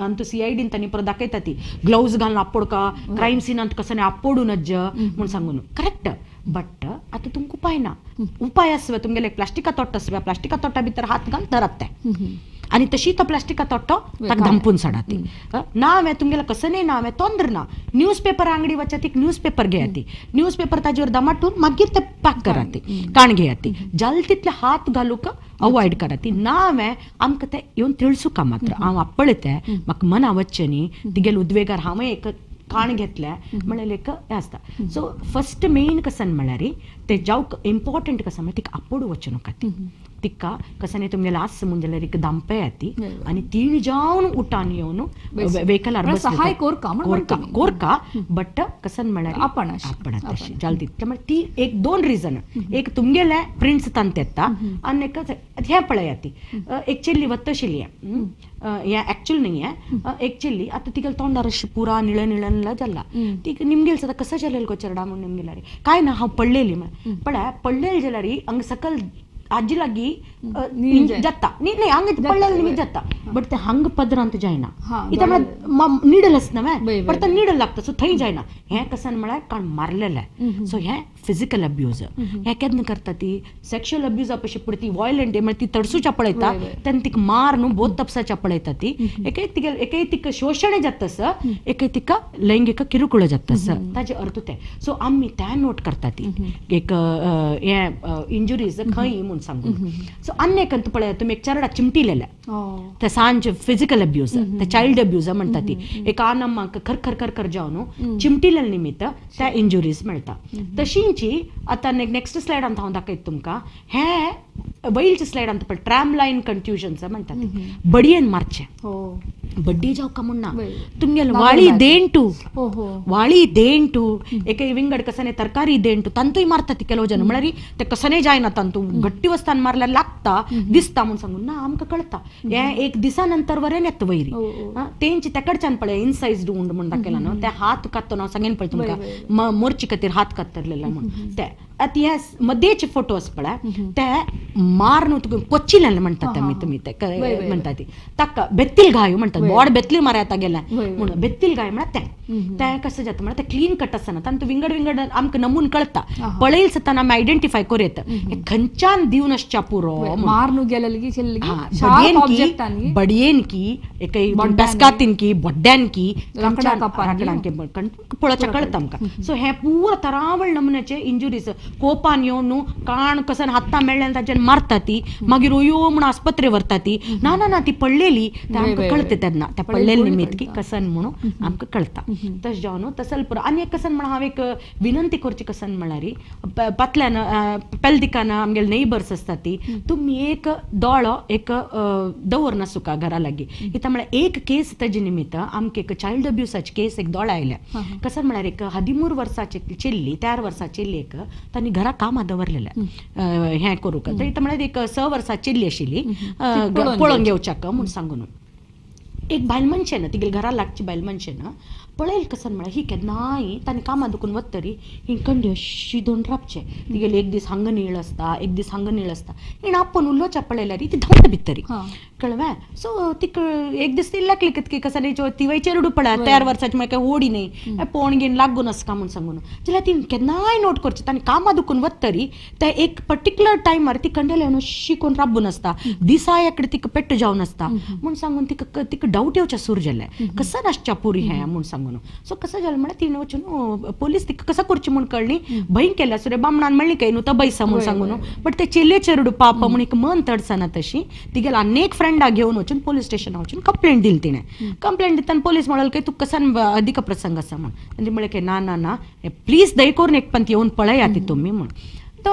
आनी तूं सीआयडीन तांणी परत दाखयता ती ग्लव्ज घालून आपोडका क्रायम सिनांत कसं आपोडू नज म्हूण सांगून करेक्ट बट आतां तुमकां उपाय ना उपाय आसवे तुमगेले प्लास्टिका तोट्ट आसवे प्लास्टिका तोट्टा भितर हात घालून धरात तें आनी तशी तो प्लास्टिका तोट्टो ताका धांपून सोडा ती ना हांवें तुमगेलें कसं ना हांवें तोंद्र ना न्यूज पेपर आंगडी वचा ती न्यूज पेपर घेया ती न्यूज पेपर ताजेर दमाटून मागीर ते पॅक करा ती काण घेया ती जाल तितले हात घालूंक अवॉयड करा ती ना हांवें आमकां तें येवन तिळसुका मात्र हांव आपळ्ळें तें म्हाका मना वचचें न्ही तिगेले उद्वेगार हांवें एक काण घेतलें म्हळ्यार एक हें आसता. सो फस्ट मेन कसन म्हळ्यार ते जावंक इम्पॉर्टंट कसं म्हळ्यार तिका आपोडू वचूं नाका ती तिका कसने तुमगेले आस म्हूण जाल्यार एक दांपे येती आनी ती जावन उठान येवन व्हेकलार सहाय कोरका कोरका बट कसन म्हळ्यार आपण आपण तशें जाल तितलें म्हळ्यार ती एक दोन रिजन एक तुमगेले प्रिंट्स तांत येता आनी एक हें पळया ती एक चेल्ली वत्तशिल्ली हें एक्चुअल न्ही हें एक चेल्ली आतां तिगेले तोंडार अशें पुरा निळ निळ निळ जाल्ला ती निमगेल सदां कसं जालें गो चेरडा म्हूण निमगेल्यार काय ना हांव पडलेली म्हळ्यार पळय पडलेली जाल्यार हांगा सकल आजी लागी जाता न्ही न्ही हांगा पडलेले निमित्त जाता बट ते हांग पदरांत जायना इथं म्हळ्यार निडल आसना न्हय परत निडल लागता सो थंय जायना हें कसन म्हळ्यार काण मारलेलें सो हें फिजिकल अब्यूज हें केन्ना करता ती सेक्शुअल अब्यूजा पशी पळय ती वॉयलंट म्हळ्यार ती तडसूच्या पळयता तेन्ना तिका मार न्हू बोत तपसाच्या पळयता ती एकय तिगे एकय तिका शोशण जाता आसा एकय तिका लैंगिक किरकोळ जाता आसा ताजे अर्थ ते सो आमी त्या नोट करता ती एक हें इंजुरीज खंय म्हूण सांगून सो आनी एक पळय तुमी एक चेरडा चिमटिलेलें ते सांज फिजिकल अब्यूज ते चाइल्ड अब्यूज म्हणटा ती एक आनम्माक खर खर खर खर जावन चिमटिलेले निमित्त त्या इंजुरीज मेळटा तशींची आतां नेक्स्ट स्लायडांत हांव दाखयता तुमकां हें वयलच्या स्लायडांत पळय ट्रॅम लायन कंट्युजन्स म्हणटा ती बडयेन मारचें बड्डी जावका म्हूण ना तुमगेले वाळी देंटू वाळी देंटू एक विंगड कसने तरकारी देंटू तांतूय मारता ती ಕೆಲವು जन म्हळ्यार ते कसने जायना तांतू घट्टी वस्तान मारल्यार लागता दिसता म्हूण सांगून ना आमकां कळटा हें एक दिसा नंतर वरेन येता वयरी तेंची तेकडच्यान पळय इनसायज वुंड म्हूण दाखयला न्हू ते हात कात्तो हांव सांगेन पळय तुमकां मोर्ची खातीर हात कातरलेला म्हूण ते आतां ह्या मदेचे फोटो आसा पळय ते मार न्हू तुका कोच्चिलें म्हणटात आमी तुमी ते म्हणटा ती ताका बेत्तील घायो म्हणटात बोड बेतली मारता गेल्या म्हणून बेत्तील गाय म्हळ्यार तें तें कसं जाता म्हळ्यार तें क्लीन कट आसना तांतूं विंगड विंगड आमकां नमून कळटा पळयल सताना आमी आयडेंटिफाय करूं येता खंयच्यान दिवन आसच्या पुरो मारून गेलेली बडयेन की एक बेस्कातीन की बोड्ड्यान की राकडांकी पळोवचें कळटा आमकां सो हें पुरा तरावळ नमुन्याचे इंजुरीज कोपान येवन न्हू काण कसन हातां मेळ्ळें ताजेर मारता ती मागीर ओयो म्हूण आस्पत्रे व्हरता ती ना ना ना ती पडलेली ते आमकां कळटा तेन्ना त्या पडलेली निमित्त की कसन म्हणून आमकां कळटा तशें जावन तसल पुरो आनी एक कसन म्हण हांव एक विनंती करची कसन म्हळ्यार पातल्यान पेलदिकान आमगेले नेबर्स आसता ती तुमी एक दोळो एक दवर नासुका घरा लागीं कित्याक म्हळ्यार एक केस ताजे निमित्त आमकां एक चायल्ड अब्युसाची केस एक दोळा आयल्या कसन म्हळ्यार एक 13 वर्साची चेल्ली 4 वर्सां चेल्ली एक तांणी घरा कामां दवरलेलें हें करूंक म्हळ्यार एक 6 वर्सां चेल्ली आशिल्ली पळोवन घेवच्याक म्हूण सांगून एक बायल मनशें तिगेले घरा लागची बायल मनशें पळयल कसन म्हळ्यार ही केन्नाय तांणी कामां दुखून वतरी ही कंडी अशी दोन राबचे तिगेले एक दीस हांगा नीळ आसता एक दीस हांगा नीळ आसता हिणें आपूण उलोवच्या पळयल्यार ती धांवता भितरी कळवें सो तिका एक दीस ती लागली की कसन तिवय चेरडू पळय 4 वर्साची म्हळ्यार काय ओडी न्ही पोण घेवन लागून आसका म्हूण सांगून जाल्यार ती केन्नाय नोट करची तांणी कामां दुखून वतरी त्या एक पर्टिक्युलर टायमार ती कंडेल येवन अशी कोण राबून आसता दिसा एकडे तिका पेट्ट जावन आसता म्हूण सांगून तिका तिका डावट येवच्या सुरू जालें कसं आसच्या पुरी हें म्हूण सांगून सो कसं जालें म्हळ्यार तिणें वचून पोलीस तिका कसं करची म्हूण कळ्ळी भंय केल्या सुरे बामणान म्हणली काय न्हू तो बैसा म्हूण सांगून बट ते चेले चेरडू पाप म्हूण एक मन तडसना तशी तिगेले आनी एक फ्रेंडा घेवन वचून पोलीस स्टेशनार वचून कंप्लेंट दिली तिणें कंप्लेंट दितना पोलीस म्हणल काय तुका कसान अधिक प्रसंग आसा म्हूण आनी म्हणलें की ना ना ना प्लीज दय करून एक पंत येवन पळयात ती तुमी म्हूण तो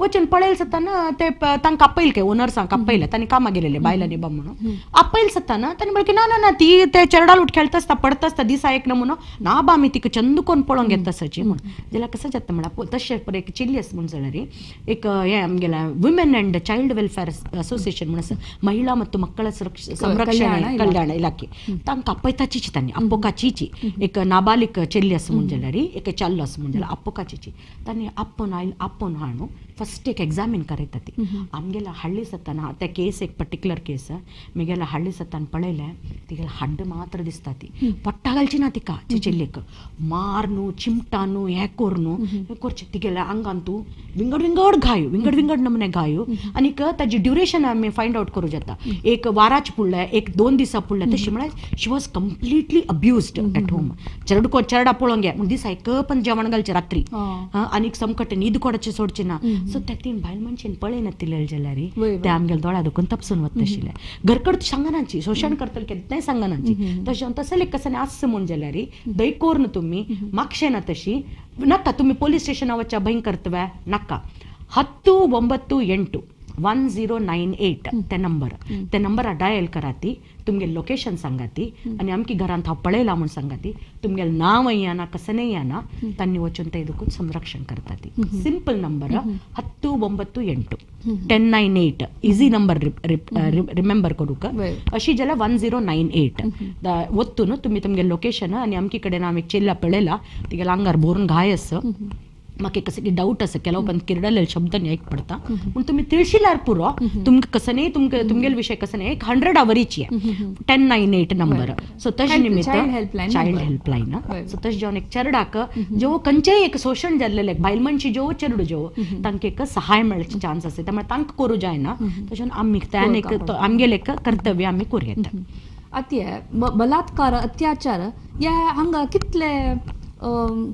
वचून पळयल सताना ते तांकां आपयल काय ओनर्सांक आपयले तांणी कामां गेलेले बायलांनी बा म्हणून आपयल सताना तांणी म्हणलें की ना ना ना ती ते चेरडाल उठ खेळटा आसता पडता आसता दिसा एक नमुनो ना बा आमी तिका चंद कोण पळोवंक येता सची म्हूण जाल्यार कसं जाता म्हळ्यार तशें पळय एक चेल्ली आसा म्हूण जाल्यार एक हें आमगेलें women and child welfare association म्हूण आसा महिला ಮತ್ತು ಮಕ್ಕಳ ಸಂರಕ್ಷಣೆ ಕಲ್ಯಾಣ ಇಲಾಖೆ तांकां आपयताचीच तांणी आपोकाचीची एक नाबालिक चेल्ली आसा म्हूण जाल्यार एक चाल्लो आसा म्हूण जाल्यार आपोकाचीची तांणी आपोवन आयल आपोवन हाडून फस्ट एक एग्जामीन करयता ती आमगेल्या हಳ್ಳಿ सताना त्या केस एक पर्टिक्युलर केस मिगेल्या हಳ್ಳಿ सतान पळयलें तिगेलें हड्ड मात्र दिसता ती पट्टा घालची ना तिका चेल्लेक मारनू चिमटानू हें करून हें करचें तिगेल्या आंगान तूं विंगड विंगड घायो विंगड विंगड नमुने घायो आनीक ताजी ड्युरेशन आमी फायंड आवट करूं जाता एक वाराच पुडलें एक 2 दिसां पुडलें तशें म्हळ्यार she was completely abused at home चेरडको चेरडा पळोवंक गे म्हूण दिसा एक पण जेवण घालचें रात्री आनीक समकट न्हीद कोडाचें सोडचें ना सो त्या तीन बायल मनशेन पळयनातिल्लें जाल्यार ते आमगेले दोळ्या दुखून तपसून वता आशिल्लें घरकड सांगनाची शोशण करतले केन्नाय सांगनाची तशें तसलें कशें आसता म्हूण जाल्यार दय कोरून तुमी मागशें ना तशी नाका तुमी पोलीस स्टेशना वचच्या भंय करतवे नाका 10 9 8 1098 ते नंबर, ते नंबरा डायल कराती, तुमगे लोकेशन सांगाती आनी आमकी घरांत हांव पळयला म्हूण सांगाती, तुमगे नांव येना कसं येना, तांणी वचून ते दुखून संरक्षण करता ती. Simple number 1098 1098 easy number remember करूक. अशी जाल्यार 1098 वत्तून तुमी तुमगे लोकेशन आनी अमकी कडेन हांव एक चेल्ला पळयला, तिगेल्या आंगार भरून घाय आसा, म्हाका कसं की डाऊट आसा, केला उपरांत किरडलेले शब्द ऐक पडता पूण तुमी तिळशिल्यार पुरो, तुमकां कसं न्ही तुमकां तुमगेले विशय कसं न्ही एक 100 आवरीची 1098 नंबर. सो तशें निमित्त चायल्ड हेल्पलायन. सो तशें जावन एक चेरडाक जो खंयचेय एक शोशण जाल्लेले बायल मनशी जो चेरडू जो तांकां एक सहाय मेळचे चान्स आसा, त्यामुळे तांकां करूं जायना. तशें आमी त्यान एक आमगेलें एक कर्तव्य आमी करूं येता. आतां बलात्कार अत्याचार ह्या हांगा कितले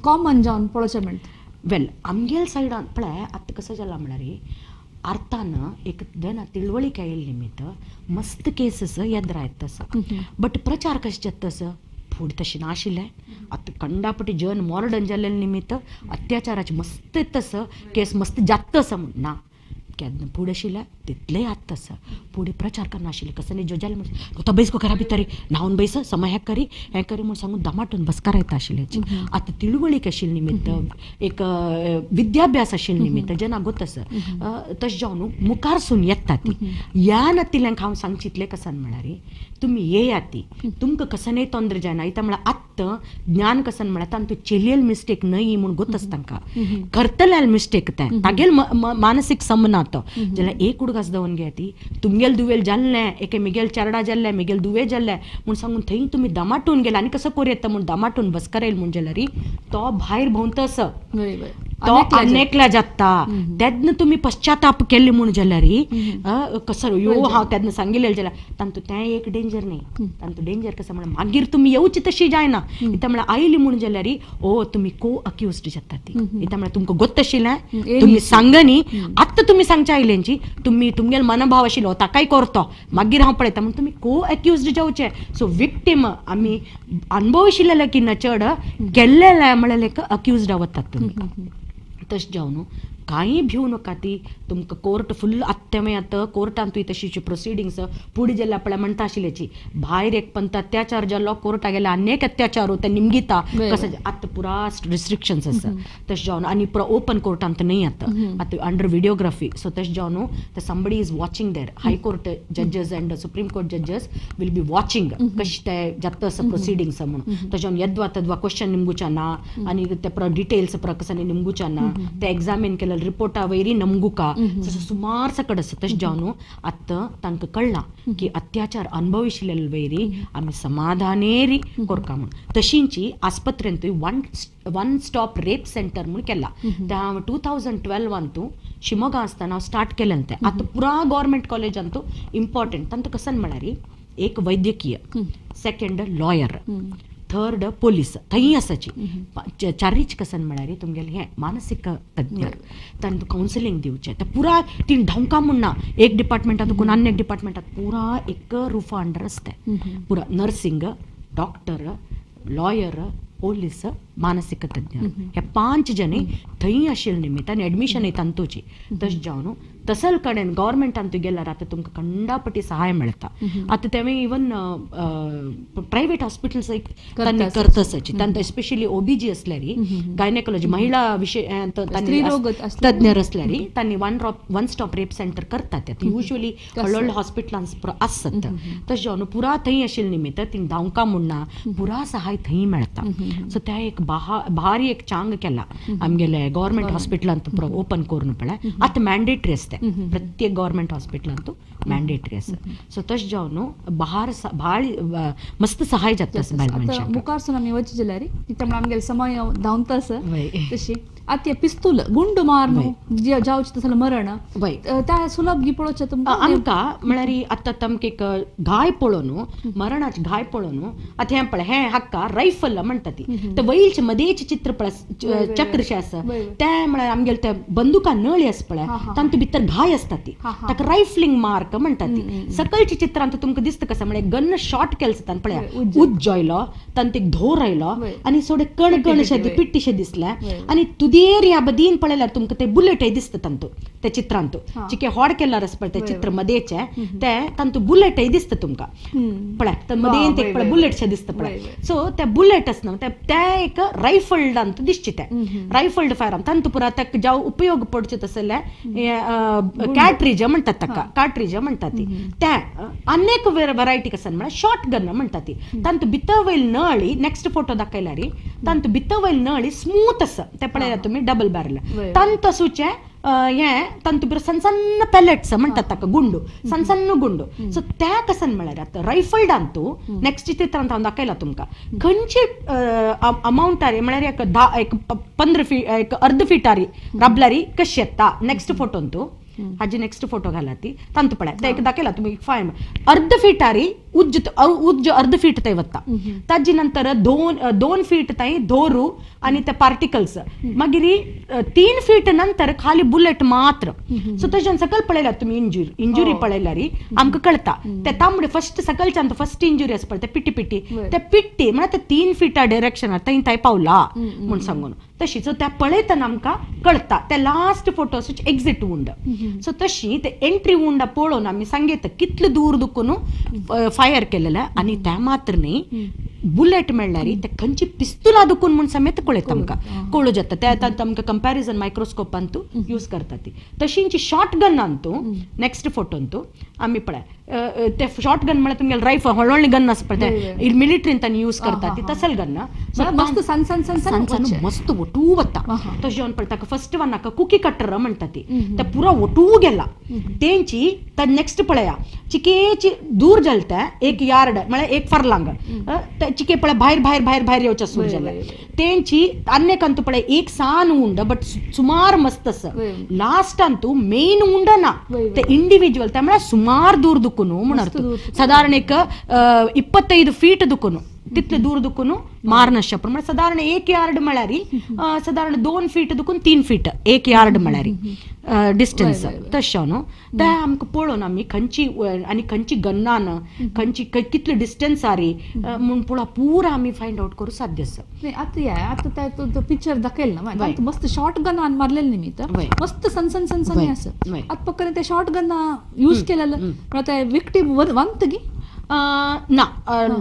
कॉमन जावन पळोवचें मेळटा? वेल आमगेल सायडान पळय आतां कसं जालां म्हळ्यार अर्थान एक देना तिळवळीक आयिल्ले निमित्त मस्त केसीस येद्रा येता आसा, बट प्रचार कशें जाता आसा फुडें तशें नाशिल्लें. आतां कंडापटी जन मॉडर्न जाल्ले निमित्त अत्याचाराचे मस्त येता आसा केस, मस्त जाता आसा म्हूण ना, केन्ना फुडें आशिल्लें तितलेंय आत्ता आसा. फुडें प्रचार करनाशिल्लें कसं न्ही जो जालें म्हण तो बैस घरा भितर न्हांवन बैस समय हें करी हें करी म्हूण सांगून दमाटून बसकार येता आशिल्ल्याची. आतां तिळवळीक आशिल्ले निमित्त एक विद्याभ्यास आशिल्ले निमित्त जेन्ना गोत आसा तशें जावन मुखारसून येता ती ह्या नातिल्ल्यांक हांव सांगचितलें कसन म्हळ्यार तुमी येया ती तुमकां कसनय तोंद्र जायना. इता म्हळ्यार आत्तां ज्ञान कसन म्हळ्यार तांतू चेलियल मिस्टेक न्हय म्हूण गोत आसा तांकां, करतल्याल मिस्टेक तें तागेल मानसीक समना तो जाल्यार एक उडगास दवन घे ती तुमगेल दुवेल जाल्लें एके मिगेल चेरडा जाल्लें मिगेल दुवे जाल्लें म्हूण सांगून थंय तुमी दमाटून गेले आनी कसो करूं येता म्हूण दमाटून बसकार येयल म्हूण जाल्यार तो भायर भोंवता आसा, तो आनेकला जाता. तेन्ना तुमी पश्चाताप केल्ले म्हूण जाल्यार कसो यो हांव तेन्ना सांगिल्लें जाल्यार तांतू तें एक डेंजर न्ही, तांतू डेंजर कसो म्हळ्यार मागीर तुमी येवची तशी जायना. इता म्हळ्यार आयली म्हूण जाल्यार ओ तुमी को अक्युज्ड जाता ती, इता म्हळ्यार तुमकां गोत आशिल्लें तुमी सांगनी आत्तां तुमी सांगच्या आयल्यांची तुमी तुमगेलो मनोभाव आशिल्लो ताकाय करतो मागीर हांव पळयता म्हूण तुमी को अक्युज्ड जावचें. सो विक्टीम आमी अनुभव आशिल्लें की ना चड केल्लें म्हळ्यार एक अक्युज्ड वतात तुमी. तशें जावन कांय भिवू नाका ती तुमकां कोर्ट फुल्ल आत्तें आतां कोर्टांतूय तशीची प्रोसिडींग्स फुडें जाल्यार पळय म्हणटा आशिल्ल्याची भायर एक पंत अत्याचार जालो कोर्टा गेल्यार आनी एक अत्याचार ते निमगिता कसं आतां पुरा रिस्ट्रिक्शन्स आसा. तशें जावन आनी पुरा ओपन कोर्टांत न्हय आतां, आतां अंडर विडियोग्राफी. सो तशें जावन ते somebody is watching there, high court जजेस and supreme court जजेस will be watching कशें ते जाता आसा प्रोसिडींग्स म्हणून. तशें जावन येद्वा तद्वा क्वेश्चन निमगुच्या ना आनी ते पुरा डिटेल्स पुरा कसं निमगुच्या ना, ते एग्जामीन केले रिपोर्टा वयरी नमगुका सुमार सकड आसा. तशें जावन आतां तांकां कळ्ळां की अत्याचार अनुभविशिल्ले वयरी आमी समाधानेरी कोरका म्हूण. तशींची आस्पत्रेंतूय वन स्टॉप रेप सेंटर म्हूण केला त्या 2012 शिमोगा आसतना हांव स्टार्ट केलें तें. आतां पुरा गव्हर्मेंट कॉलेजांतू इम्पॉर्टंट तांतू कसन म्हळ्यार एक वैद्यकीय, सेकंड लॉयर, थर्ड पोलीस थंय आसाची, चारीच कसन म्हळ्यार तुमगेलें हें मानसीक तज्ञ तांकां कावन्सिलींग दिवचें. ते पुरा ती धांवका म्हूण ना एक डिपार्टमेंटात कोण आनी एक डिपार्टमेंटात पुरा एक रुफा अंडर आसता पुरा नर्सिंग, डॉक्टर, लॉयर, पोलीस, मानसीक तज्ञ हे 5 जणी थंय आशिल्ले निमित्त आनी एडमिशन तांतूची. तशें जावन तसल कडेन गव्हर्मेंटान तूं गेल्यार आतां तुमकां कंडापटी सहाय मेळटा. आतां तेवें इवन प्रायवेट हॉस्पिटल्स एक तांणी करता आसाची, तांकां एस्पेशली ओबीजी आसल्यार गायनेकॉलॉजी महिला विशय तज्ञ आसल्यार तांणी वन स्टॉप रेप सेंटर करतात. युज्वली व्हड व्हडल्या हॉस्पिटलांस आसत. तशें जावन पुरा थंय आशिल्ले निमित्त ती धांवका म्हूण ना पुरा सहाय थंय मेळटा. सो त्या एक भारी एक चांग केला आमगेले गव्हर्मेंट हॉस्पिटलांत ओपन करून पळय आतां मॅन्डेटरी आसता प्रत्येक गव्हर्मेंट हॉस्पिटलांतू मॅन्डेटरी आसा. सो तशें जावन भार मस्त सहाय जाता बायल मनशांक. मुखारसून आमी वचचे जाल्यार कित्याक आमगेले समय धांवता आसा. तशी आतां पिस्तूल गुंड मार जावचें तसलें मरण त्या सुलभ गी पळोवचें तुमकां. आमकां म्हळ्यार आतां आमकां एक घाय पळोवन मरणाचे घाय पळोवन आतां हें पळय हें हाका रायफल म्हणटा ती ते वयलचे मदेचें चित्र पळय चक्रशें आसा तें म्हळ्यार आमगेले ते बंदुका नळी आसा पळय तांतूं भितर घाय आसता ती ताका रायफलिंग मार्क म्हणटा ती. सकलच्या चित्रांत तुमकां दिसता कसं म्हळ्यार गन शॉट केलें तांकां पळया उज्जो आयलो तांतूं एक धोर आयलो आनी सोडे कणकणशें पिट्टीशें दिसलें आनी तुदी मदेर ह्या बदीन पळयल्यार तुमकां ते बुलेटय दिसता तांतू त्या चित्रांतू चिके होड केल्यार आसा पळय ते चित्र मदेचे ते तांतू बुलेटय दिसता तुमकां पळय तर मदेन ते पळय बुलेटशें दिसता पळय. सो ते बुलेट आसना ते एक रायफल्ड अंतू दिसचे ते रायफल्ड फायर आर्म तांतू पुरा ताका जावं उपयोग पडचे तसले कॅट्रीज म्हणटात ताका कार्ट्रीज म्हणटात ती ते अनेक व्हरायटी कसन म्हळ्यार शॉर्ट गन म्हणटात ती तांतू भितर वयल नळी नेक्स्ट फोटो दाखयल्यार तांतू भितर वयल नळी स्मूथ आसा ते पळयल्यार तुमी डबल बॅरल तांतू आसूचे हे तांतू बरो सन्न सन्न पेलेट्स म्हणटात ताका गुंडू सन्न सन्न गुंडू. सो त्या कसन म्हळ्यार आतां रायफल्डांतू नेक्स्ट चित्रांत हांव दाखयला तुमकां खंयचे अमावंटार म्हळ्यार एक 10 एक 15 फीट एक अर्द फिटारी राबल्यारी कशी येता नेक्स्ट फोटोंतू हाजी नेक्स्ट फोटो घाला ती तांतू पळय ते एक दाखयला तुमी फायन अर्द फिटारी उज्ज उज्ज अर्द फीट थंय वता ताजे नंतर 2 फीट थंय दोरू आनी ते पार्टिकल्स मागीर 3 फीट नंतर खाली बुलेट मात्र. सो तशें सकयल पळयल्यार तुमी इंजुरी पळयल्यार आमकां कळटा ते तांबडे फर्स्ट सकलच्यान फर्स्ट इंजुरी आसा पळय ते पिट्टी पिट्टी ते पिट्टी म्हळ्यार ते 3 फिटा डायरेक्शनार थंय थंय पावला म्हूण सांगून तशी. सो त्या पळयतना आमकां कळटा ते last photo exit wound. So तशी ते एंट्री वुंड पळोवन आमी सांगता कितले दूर दुखून फायर केलेले आनी त्या मात्र न्ही बुलेट मेळ्ळ्यार ते खंयची पिस्तुला दुखून म्हूण समेत कळयता आमकां कळू जाता ते आतां आमकां कंपॅरिजन मायक्रोस्कोपान तूं यूज करता ती. तशींची शॉर्ट गनान तूं नेक्स्ट फोटोन तूं आमी पळय ते शॉर्ट गन म्हळ्यार तुमगेले रायफल व्हडली गन आसा पळय ते मिलिटरीन तांणी यूज करता ती तसल गन मस्त सन सन सन सन मस्त वटू वता तशें जेवन पळय ताका फर्स्ट वन नाका कुकी कटर म्हणटा ती ते पुरो वटू गेला तेंची तर नेक्स्ट पळया चिकेची दूर जालता 1 यार्ड म्हळ्यार 1 फरलांग चिके पळय भायर भायर भायर भायर येवचे सुरू जाले तेंची अन्यक अंतू पळय एक सान उंड बट सुमार मस्त आसा लास्ट अंतू मेन उंड ना ते इंडिविज्युअल त्या म्हळ्यार सुमार दूर दुखून म्हण सादारण एक 25 फीट दुखून तितले दूर दुखून मारनशें म्हळ्यार सादारण 1 यार्ड म्हळ्यार सादारण 2 फीट दुखून 3 फीट 1 यार्ड म्हळ्यार डिस्टन्स तशें न्हू ते आमकां पळोवन आमी खंयची आनी खंयची गन्नान खंयची कितले डिस्टन्स आरी म्हूण पळोव पुरा आमी फायंड आवट करूं साध्य आसा. आतां आतां ते पिक्चर दाखयल ना मस्त शॉर्ट गनान मारलेले निमित्त मस्त सन सन सन सन आसा आतां पक्क ते शॉर्ट गन यूज केलेले म्हळ्यार ते विक्टीम वंत गी ना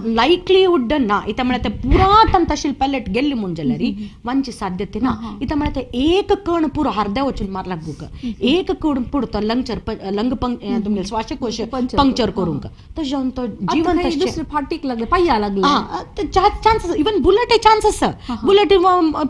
लायकलीहुड ना इथं म्हळ्यार ते पुरा तांतू पेलेट गेल्ली म्हूण जाल्यार वनची साध्यते ना. इथं म्हळ्यार ते एक कण पुरो अर्द्या वचून मारला बुक एक कण पुरतो लंगचर लंग तुमगे श्वासकोश पंक्चर करूंक तशें जावन तो जिवन फाटीक लागले पांया लागले चान्स इवन बुलेट चान्स आसा बुलेट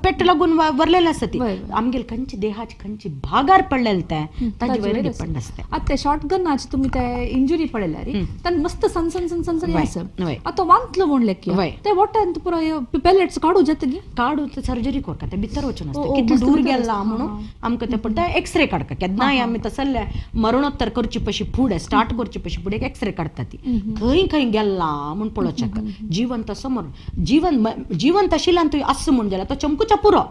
पेट लागून वरलेले आसा ती आमगेले खंयचे देहाचे खंयचे भागार पडलेले ते ताजे वयर डिपेंड आसता. आतां ते शॉर्ट गनाचे तुमी ते इंजुरी पळयल्यार तांकां मस्त सन सन सन सन आसा आतां वांतलो म्हूण लेखी ते वोटान पुरो पेलेट्स काडू जाता गी काडू सर्जरी करता ते भितर वचून आसता कितले दूर गेला म्हणून आमकां ते पडटा एक्सरे काडका केन्नाय आमी तसले मरणोत्तर करची पशी फुडें स्टार्ट करची पशी फुडें एक्सरे काडटा ती खंय खंय गेला म्हूण पळोवचें जिवंत असो मरण जिवन जिवंत आशिल्ल्यान तूं आसा म्हूण जाल्यार तो चमकुच्या पुरो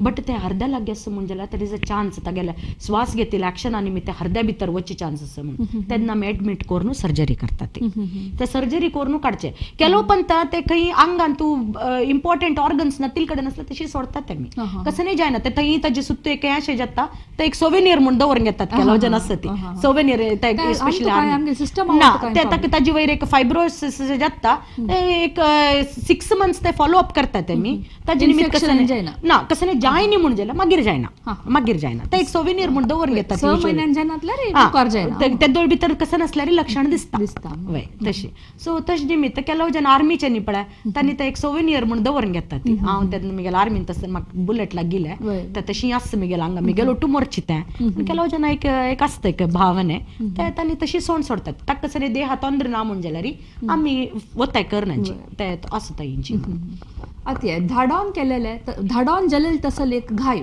बट ते अर्द्या लागीं आसा म्हूण जाल्यार there is a chance तागेले श्वास घेतिल्ल्या एक्शना निमित्त अर्द्या भितर वचचे चान्स आसा म्हणून तेन्ना आमी एडमीट करून सर्जरी करता ती ते सर्जरी करून काडचे केलो पण ते खंय आंगान तूं इम्पॉर्टंट ऑर्गन्स ना तील कडेन आसले तशी सोडतात तेमी कसं नाही जायना ते थंय ताजे सुत्तू एक अशें जाता ते एक सोवेनियर म्हूण दवरून घेतात केलो जन आसता ती सोवेनियर स्पेशली ना ते ताका ताजे वयर एक फायब्रोसिस जाता एक 6 मंथ्स ते फॉलो अप करतात तेमी ताजे निमित्त कसं ना कसं नाही जायनी म्हूण जाल्यार मागीर जायना मागीर जायना ते एक सोवेनियर म्हूण दवरून घेतात 6 म्हयन्यान जायना ते दोळ भितर कसं नसल्यार लक्षण दिसता दिसता वय तशें. सो तशें निमित्त केलो जेन्ना आर्मीचे न्ही पळय तांणी ते एक सोवेनियर म्हूण दवरून घेतात ती हांव तेन्ना म्हगेल्या आर्मीन तसं म्हाका बुलेट लागिल्लें ते तशी आसता म्हगेल्या हांगा म्हगेलो ओटू मोरची तें केलो जेन्ना एक एक आसता एक भावने ते तांणी तशी सोंड सोडतात ताका कसं देहा तोंद्र ना म्हूण जाल्यार आमी वताय करनाची ते आसता हेंची. आतां धाडोन केलेले धाडोन जालेले तसले एक घाय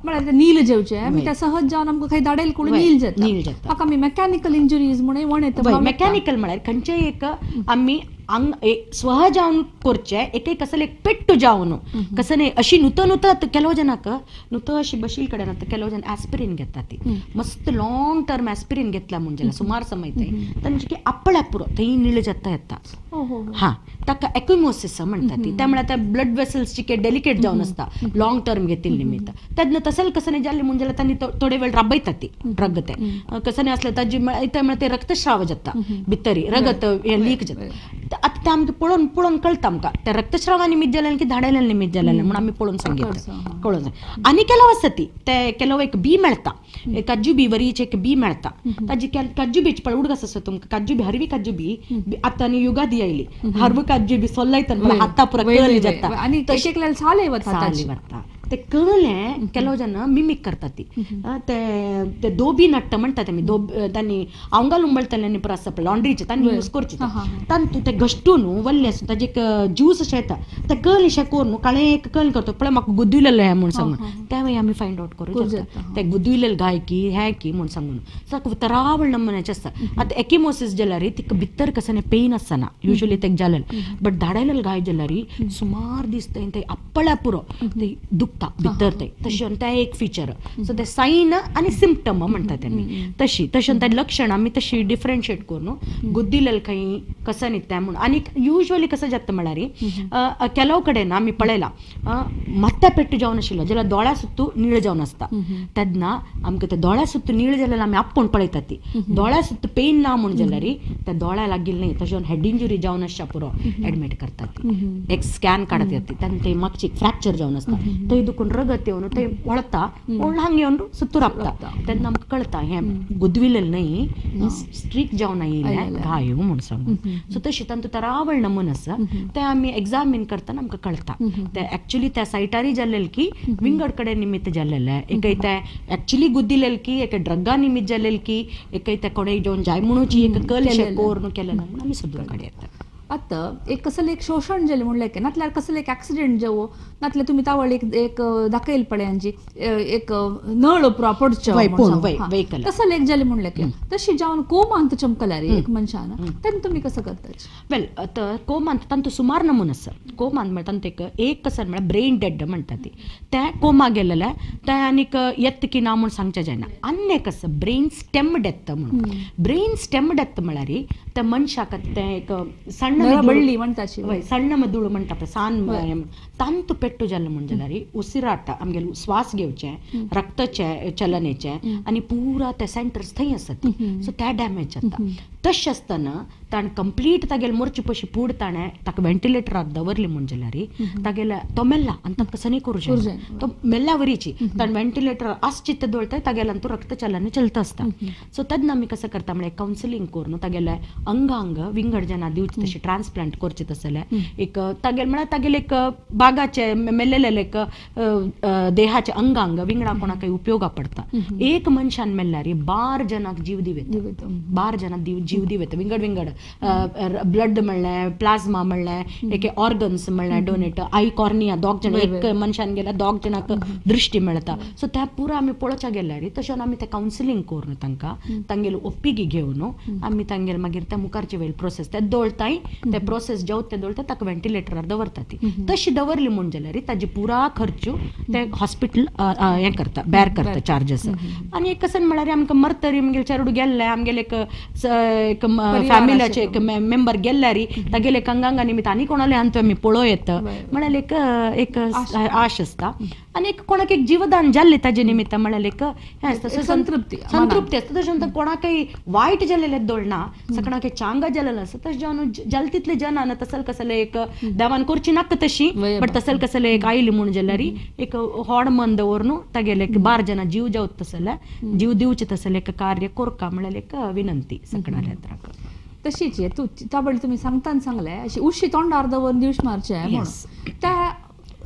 म्हळ्यार नील जेवचे आमी ते सहज जावन आमकां खंय धाडेल कोण नील जाता हाका आमी मेकॅनिकल इंजुरीज म्हणून वण येता. मेकॅनिकल म्हळ्यार खंयचेय एक आमी अंग स्वह जावन करचे एक कसले एक पेट्टू जावन कसं नाही अशी नुतं नुतं ಕೆಲವು ಜನಕ್ಕೆ नुतं अशी बशील कडेन आतां ಕೆಲವು जन ॲस्पिरीन घेतात ती मस्त लॉंग टर्म ॲस्पिरीन घेतला म्हणजे सुमार समय थंय तांचे आपळा पुरो थंय निळ जाता येता. हां ताका एक्विमोसिस म्हणटा ती. त्यामुळे आतां ब्लड वेसल्स चिके डेलिकेट जावन आसता लॉंग टर्म घेतिल्ले निमित्त तेन्ना तसल कसं नाही जाल्ले म्हणजे तांणी थोडे वेळ राबयता ती ड्रग ते कसं नाही असले ताजी त्यामुळे ते रक्तस्राव जाता भितरी रगत लीक जाता. आतां ते आमकां पळोवन पळोवन कळटा आमकां त्या रक्तस्रावा निमित्त जाल्यान की धाडेल्या निमित्त जालें म्हणून आमी पळोवन सांगितलं कळोवन. आनी ಕೆಲವು आसता ती ते ಕೆಲವು एक बी मेळटा काजू बी वरीच एक बी मेळटा ताजी काजू बीच पळय उडगास आसा तुमकां काजू बी हरवी काजू बी आतां आनी युगादी आयली हरवी काजू बी सोल्लायता हाता पुरा कळली जाता आनी एकल्याला साले वता ते कळलें ಕೆಲವು ಜನ ಮಿಮಿಕ್ करतात ती ते ते दोबी नट्ट म्हणटा ते दोब तांणी आंगाल उंबळटले पुरो आसता पळय लॉन्ड्रीचे तांणी यूज करचे तांतू ते घश्टून वल्ले आसून ताजे एक ज्यूस अशें येता ते कळ अशें करून काळें एक कळ करता पळय म्हाका गुद्दुलेलें हें म्हूण सांगून त्या मागीर आमी फायंड आवट करूं शकता ते गुद्दुलेलें गाय की हें की म्हूण सांगून. सो तरावळ नमुन्याचें आसता. आतां एक्किमोसीस जाल्यार तिका भितर कसं पेन आसना युजली तेका जालें बट धाडायलें गाय जाल्यार सुमार दीस थंय ते आपळ्या पुरो ते दुखता भितर ते तशें तें एक फिचर. सो ते सायन आनी सिम्पटम म्हणटा ते आमी तशी तशें ते लक्षण आमी तशी डिफरन्शिएट करून गुद्दिलेल खंय कसं न्हिदता म्हणून. आनी युजली कसं जाता म्हळ्यार ಕೆಲವು कडेन आमी पळयलां माथ्या पेट्टू जावन आशिल्लो जाल्यार दोळ्या सुत्तू निळ जावन आसता तेन्ना आमकां ते दोळ्या सुत्तू निळ जाल्यार आमी आपोवन पळयता ती दोळ्या सुत्तू पेन ना म्हूण जाल्यार त्या दोळ्या लागिल्लें न्ही तशें हेड इंजुरी जावन आसच्या पुरो एडमीट करतात ती एक स्कॅन काडत ती तेन्ना ते मागची फ्रॅक्चर जावन आसता थंय दुखून रगत येवन थंय वळता वळून हांगा येवन सुत्तू राबता तेन्ना आमकां कळटा हें गुदविलें न्ही स्ट्रीक जावन आयिल्लें घायो म्हूण सांगून. सो तशें तांतूं तरावळ नमून आसा तें आमी एग्जामीन करतना आमकां कळटा ते एक्चुली त्या सायटारी जाल्लें की विंगड कडेन निमित्त जाल्लें एकय ते एक्चुली गुद्दिलें की एका ड्रगा निमित्त जाल्लें की एकय ते कोणेय जेवन जाय म्हणूची एक कल करून केलें ना म्हणून आमी सोदून काडयता. आतां एक कसलें एक शोशण जालें म्हणलें की नातल्यार कसलें एक एक्सिडेंट जावं नातल्यार तुमी तावळ एक एक दाखयल पळयांची एक नळ पडचो तसलें एक जालें म्हणलें की तशी जावन कोमांत चमकल्यार एक मनशान तेन्ना तुमी कसं करता? वेल आतां कोमांत तांतूं सुमार नमून आसा. कोमांत म्हळ्यार तांतूं एक एक कसं म्हळ्यार ब्रेन डेड म्हणटा ती तें कोमा गेलेलें तें आनीक येता की ना म्हूण सांगचें जायना. आनी एक आसा ब्रेन स्टेम डेथ म्हणून. ब्रेन स्टेम डेथ म्हळ्यार त्या मनशाक तें एक सಣ್ಣ ಬಳ್ಳಿ म्हणटा वय सಣ್ಣ ಮೆದುಳು म्हणटा पळय सान तांतू पेट्टू जालें म्हूण जाल्यार उसिराट आमगेले श्वास घेवचें रक्ताचें चलनेचें आनी पुरा ते सेंटर्स थंय आसता सो ते डॅमेज जाता. तशें आसतना ताणें कंप्लीट तागेले मोरचे पशी पूड ताणें ताका व्हेंटिलेटराक दवरली म्हूण जाल्यार तागेले तो मेल्ला आनी ताका कसं करूं शकना तो मेल्ल्या वरीची ताणें व्हेंटिलेटर आसची ते दवरता तागेल्यान तो रक्तचलन चलता आसता. सो तेन्ना आमी कसं करता म्हळ्यार कावन्सिलींग करून तागेले अंगांग विंगड जना दिवचे तशें ट्रान्सप्लांट करचें तसलें एक तागेले म्हळ्यार तागेले एक बागाचे मेल्लेले एक देहाचे अंगांग विंगडा कोणाकय उपयोगा पडटा. एक मनशान मेल्ल्यार 12 जणांक जीव दिवं 12 जणांक जीव दिवं विंगड विंगड ब्लड म्हणलें प्लाझ्मा म्हणलें एक ऑर्गन्स म्हणलें डोनेट I cornea दोग जण एक मनशान गेल्यार दोग जणांक दृश्टी मेळटा. सो त्या पुरा आमी पळोवच्या गेल्यार तशें आमी ते कावन्सिलींग करून तांकां तांगेले ओपिगी घेवन आमी तांगेले मागीर त्या मुखारचे वयले प्रोसेस ते दवरताय ते प्रोसेस जेवत ते दवरता ताका व्हेंटिलेटरार दवरता ती तशी दवरली म्हूण जाल्यार ताजी पुरा खर्च ते हॉस्पिटल हें करता बॅर करता चार्जस. आनी एक कसं म्हळ्यार आमकां मरतरी आमगेले चेडूं गेल्लें आमगेले एक एक फॅमिलीचे एक मेंबर गेल्यार तागेले कंगांगा निमित्त आनी कोणाले आनी आमी पळोवं येता म्हळ्यार एक एक आश आसता आनी एक कोणाक एक जीवदान जाल्लें ताजे निमित्त म्हळ्यार एक हें आसता संतृप्ती संतृप्ती आसता. तशें कोणाकय वायट जाल्लें दवरना सगळ्याक चांगा जाल्लें आसता तशें जावन जाल तितले जनान तसल कसले एक देवान करची नाका तशी बट तसल कसले एक आयली म्हूण जाल्यार एक होड मन दवरून तागेले एक 12 जणां जीव जावत तसले जीव दिवचे तसले एक कार्य कोरका म्हळ्यार एक विनंती सगळ्या तशीच तूं ताबडे तुमी सांगताना सांगलें अशी उशी तोंडार दवरून दिवश मारचें म्हणून त्या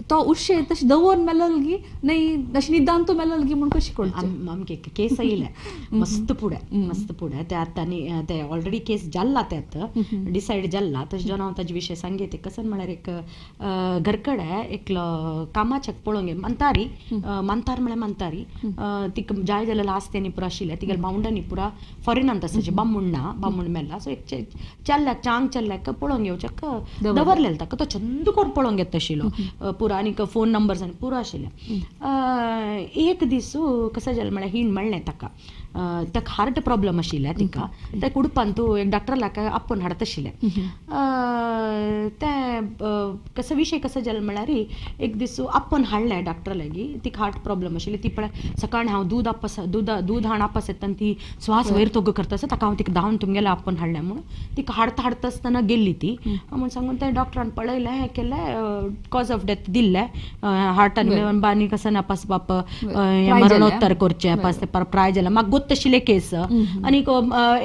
तो उशे तशें दवर मेललगी न्हय तशें निदांतू मेललगी म्हूण कशी कळचें? आमगे केस येयले मस्त फुडें मस्त फुडें ते आतां आनी ते ऑलरेडी केस जाल्ला, ते आतां डिसायड जाल्ला. तशें जावन हांव ताजे विशय सांगेत. कसन म्हळ्यार एक घरकडे एकलो कामाच्याक पळोवंक मांतारी, मांतार म्हळ्यार मांतारी, तिका जाय जाल्यार लास्ट तेणी पुरा आशिल्लें. तिगेले भावंडांनी पुरा फॉरेनांत आसाचे, बामूण ना, बामूण मेला. सो एक चेल्ल्याक चांग चेल्ल्याक पळोवंक येवच्याक दवरलेलो ताका. तो चंद करून पळोवंक येता आशिल्लो पुरा, आनीक फोन नंबर्स आनी पुरो आशिल्ले. एक दीस कसो जालें म्हळ्यार हिण म्हणलें ताका, ताका हार्ट प्रॉब्लम आशिल्लें तिका. ते कुडपान तूं एक डॉक्टराक आपोवन हाडत आशिल्लें. तें कसो विशय कसो जालो म्हळ्यार एक दीस आपोवन हाडलें डॉक्टरा लागीं, तिका हार्ट प्रॉब्लम आशिल्ली. ती पळय सकाळीं हांव दूद आपस दूद दूद हाण आपस येता ती श्वास वयर तोग करता आसा, ताका हांव तिका धांवन तुमगेलें आपोवन हाडलें म्हणून तिका हाडता हाडता आसतना गेल्ली ती म्हूण सांगून तें डॉक्टरान पळयलें, हें केलें, कॉज ऑफ डेथ दिल्लें हार्टान आनी कसो नापास बाप मरणोत्तर करचें पास प्राय जालें. म्हाका गोत्त आशिल्लें केस. आनी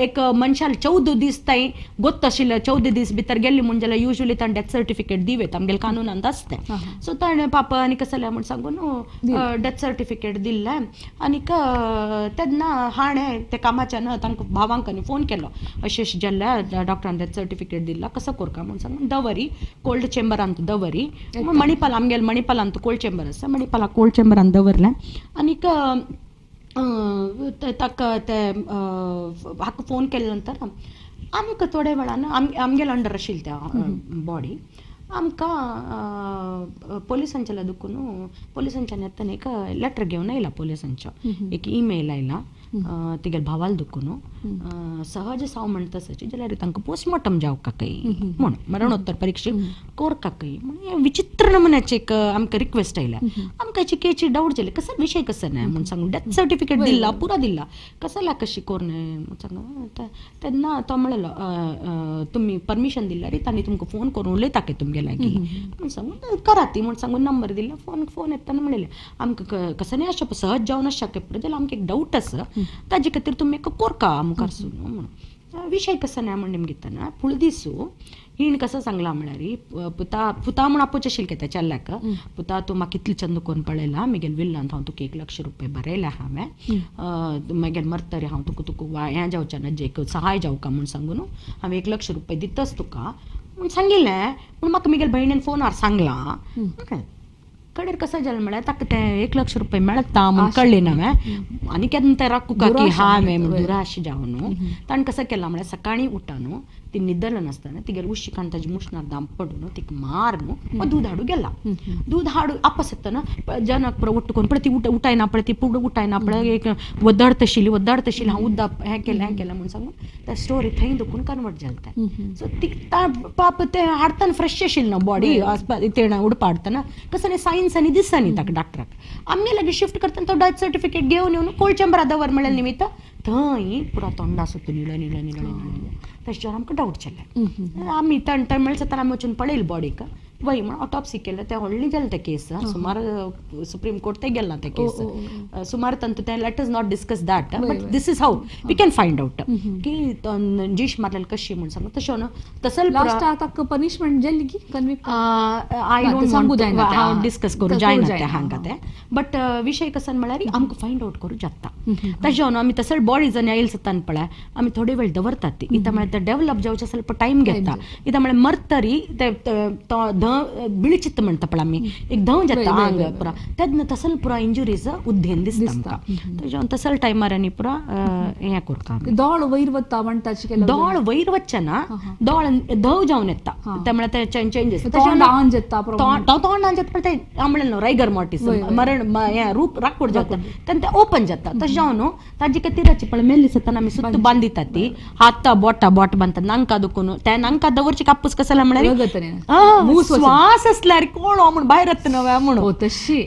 एक मनशान 14 दीस ताई गोत्त आशिल्लें, 14 दीस भितर गेल्ली म्हूण जाल्यार युजली ताणें डेथ सर्टिफिकेट दिवेत आमगेले कानूनांत आसता. सो ताणें पापा आनी कसलें म्हूण सांगून डेथ सर्टिफिकेट दिल्लें. आनीक तेन्ना हाणें ते कामाच्यान तांकां भावांक आनी फोन केलो, अशें अशें जाल्लें डॉक्टरान डेथ सर्टिफिकेट दिल्ला कसो करका म्हूण सांगून दवरी कोल्ड चेंबरांत दवरी. मणिपाल आमगेले मणिपालांत कोल्ड चेंबर आसा, मणिपाला कोल्ड चेंबरांत दवरलें. आनीक ताका ते हाका फोन केले नंतर आमकां थोड्या वेळान आमगेले अंडर आशिल्ली त्या बॉडी, आमकां पोलिसांच्या दुखून पोलिसांच्यान येतना एक लेटर घेवन आयला, पोलिसांचो एक ईमेल आयला तिगेले भावाल दुखून सहज साव म्हणटा आसाची जाल्यार तांकां पोस्टमॉर्टम जावका काय म्हूण, मरणोत्तर परीक्षा कोरका काय म्हूण विचित्र नमुन्याचे एक आमकां रिक्वेस्ट आयल्या. आमकां केची डावट जाली कसो विशय कसो न्हय म्हूण सांगून डेथ सर्टिफिकेट दिल्ला पुरा दिल्ला कसला कशी कोर न्हय म्हूण सांगून तेन्ना तो म्हणलो तुमी परमिशन दिल्ला रे तांणी तुमकां फोन करून उलयता काय तुमगे लागीं म्हूण सांगून करा ती म्हूण सांगून नंबर दिल्लो. फोन फोन येतना म्हणलें आमकां कसो न्हय अशें सहज जावन आसचें जाल्यार आमकां एक डावट आसा ताजे खातीर तुमी एक कोरका मुखार सून म्हणून. विशय कसो न्हय म्हूण निमगितना फुडले दिसू हिण कसो सांगला म्हळ्यार पुता पुता म्हूण आपोवचें आशिल्लें कितें चेल्ल्याक, पुता तूं म्हाका कितलें चंद करून पळयला म्हगेले विल्लांत हांव तुका 1 लाख रुपया बरयला हांवें, म्हगेले मरतरी हांव तुका तुका हें जावचें ना जे सहाय जावका म्हूण सांगून हांवें 1 लाख रुपया दिताच तुका म्हूण सांगिल्लें. पूण म्हाका म्हगेले भयणीन फोनार सांगलां. कडेर कसो जालें म्हळ्यार ताका तें 1 लाख रुपया मेळटा म्हूण कळ्ळें ना हांवें आनी केन्ना तें राखूका की हांवें म्हूण दुराश जावन न्हू ताणें कसो केलां म्हळ्यार सकाळीं उठा न्हू ती न्हिदल नासतना तिगेले उशिकान ताजे मुशणार दाम पडून न्हू तिका मार न्हू दूद हाडू गेला. दूद हाडू आपस येतना जनाक पुरो उट्ट करून पळय ती उठायना पळय ती पुढं उठायना पळय एक वद्दाडत आशिल्ली वद्दाडत आशिल्ली हांव उद्दाप हें केलें हें केलें म्हूण सांगून त्या स्टोरी थंय दुखून कन्वर्ट जालें तें. सो ती पाप तें हाडतना फ्रेश आशिल्लें ना बॉडी तेणें उडपा हाडटना कसो न्ही सायन्स आनी दिसना ताका डॉक्टराक. आमगे लागीं शिफ्ट करतना तो डेथ सर्टिफिकेट घेवन येवन कोल्ड चेंबरा दवर म्हणलें निमित्त थंय पुरा तोंडा सुद्दां निळ निळ निळ निळ तशें आमकां डावट जालें. आमी तण तण म्हणल्यार जाता आमी वचून पळयलें बॉडीक वय म्हण ऑटोप्सी केलें तें व्हडलें जालें तें केस सुमार सुप्रीम कोर्ट तें गेलां तें केस सुमार तांतू तें let us not discuss that but this is how we can find out की जीश मारलेली कशी म्हूण सांगू तशें न्हू तसो लास्टाक ताका पनिशमेंट जाली की कन्विक्ट I don't हांव डिस्कस करूं जायना तें हांगा तें बट विशय कसो म्हळ्यार आमकां फायंड आवट करूं जाता. तशें न्हू आमी तसो बॉडी जर येयल सतान पळय आमी थोडे वेळ दवरतात ती इतां म्हळ्यार ते डेवलप जावचें स्वल्प टायम घेता. इतां म्हळ्यार मरतरी ते तो बिळचित्त म्हणटा पळय आमी एक धंव जाता आंग पुरा तेन्ना तसल पुरा इंजुरीज उद्देन दिसता आमकां. तशें तसल टायमार आनी पुरा हें करता दोळ वयर वता म्हणटा दोळ वयर वचचें ना दोळ धव जावन येता ते म्हळ्यार ते चेंजीस तोंडान जाता तोंडान जाता पण ते म्हणलें न्हू रायगर मॉर्टिस मरण हें रूप राकूड जाता तेन्ना तें ओपन जाता तशें जावन न्हू ताजे खातीर पळय मेल्ली सताना आमी सुत्त बांदितात ती हाता बोटा बोट बांदतात नांका दुखून त्या नांका दवरची कापूस कसो म्हळ्यार श्वास असल्यार कोण हो म्हूण भायर येता नव्या म्हणून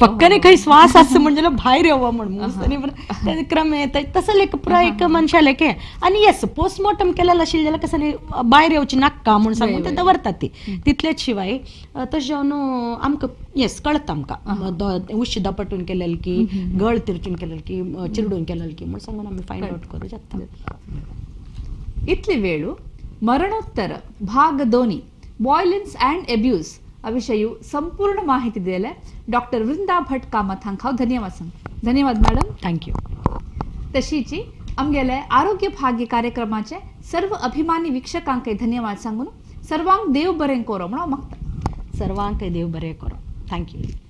पक्कने खंय श्वास आसा म्हण जाल्यार भायर येवो म्हूण क्रमे तसो एक पुरा एक मनशा लेखे. आनी येस पोस्टमॉर्टम केलें आशिल्लें जाल्यार कसं न्ही भायर येवची नाका म्हूण सांगून ते दवरतात ती तितलेच शिवाय तशें जावन आमकां येस कळटा आमकां उशी दपटून केलें की गळ तिरचून केलें की चिरडून केलें की म्हूण सांगून आमी फायंड आवट करूं जाता. इतली वेळू मरणोत्तर भाग 2 वॉयलन्स अँड एब्यूज विशय संपूर्ण माहिती दिले डॉक्टर वृंदा भट कामत हांकां हांव धन्यवाद सांगता. धन्यवाद मॅडम. Thank you. तशीची आमगेले आरोग्य भाग्य कार्यक्रमाचे सर्व अभिमानी वीक्षकांकय धन्यवाद सांगून सर्वांक देव बरें करो म्हणून हांव मागता. सर्वांकय देव बरें करो. Thank you.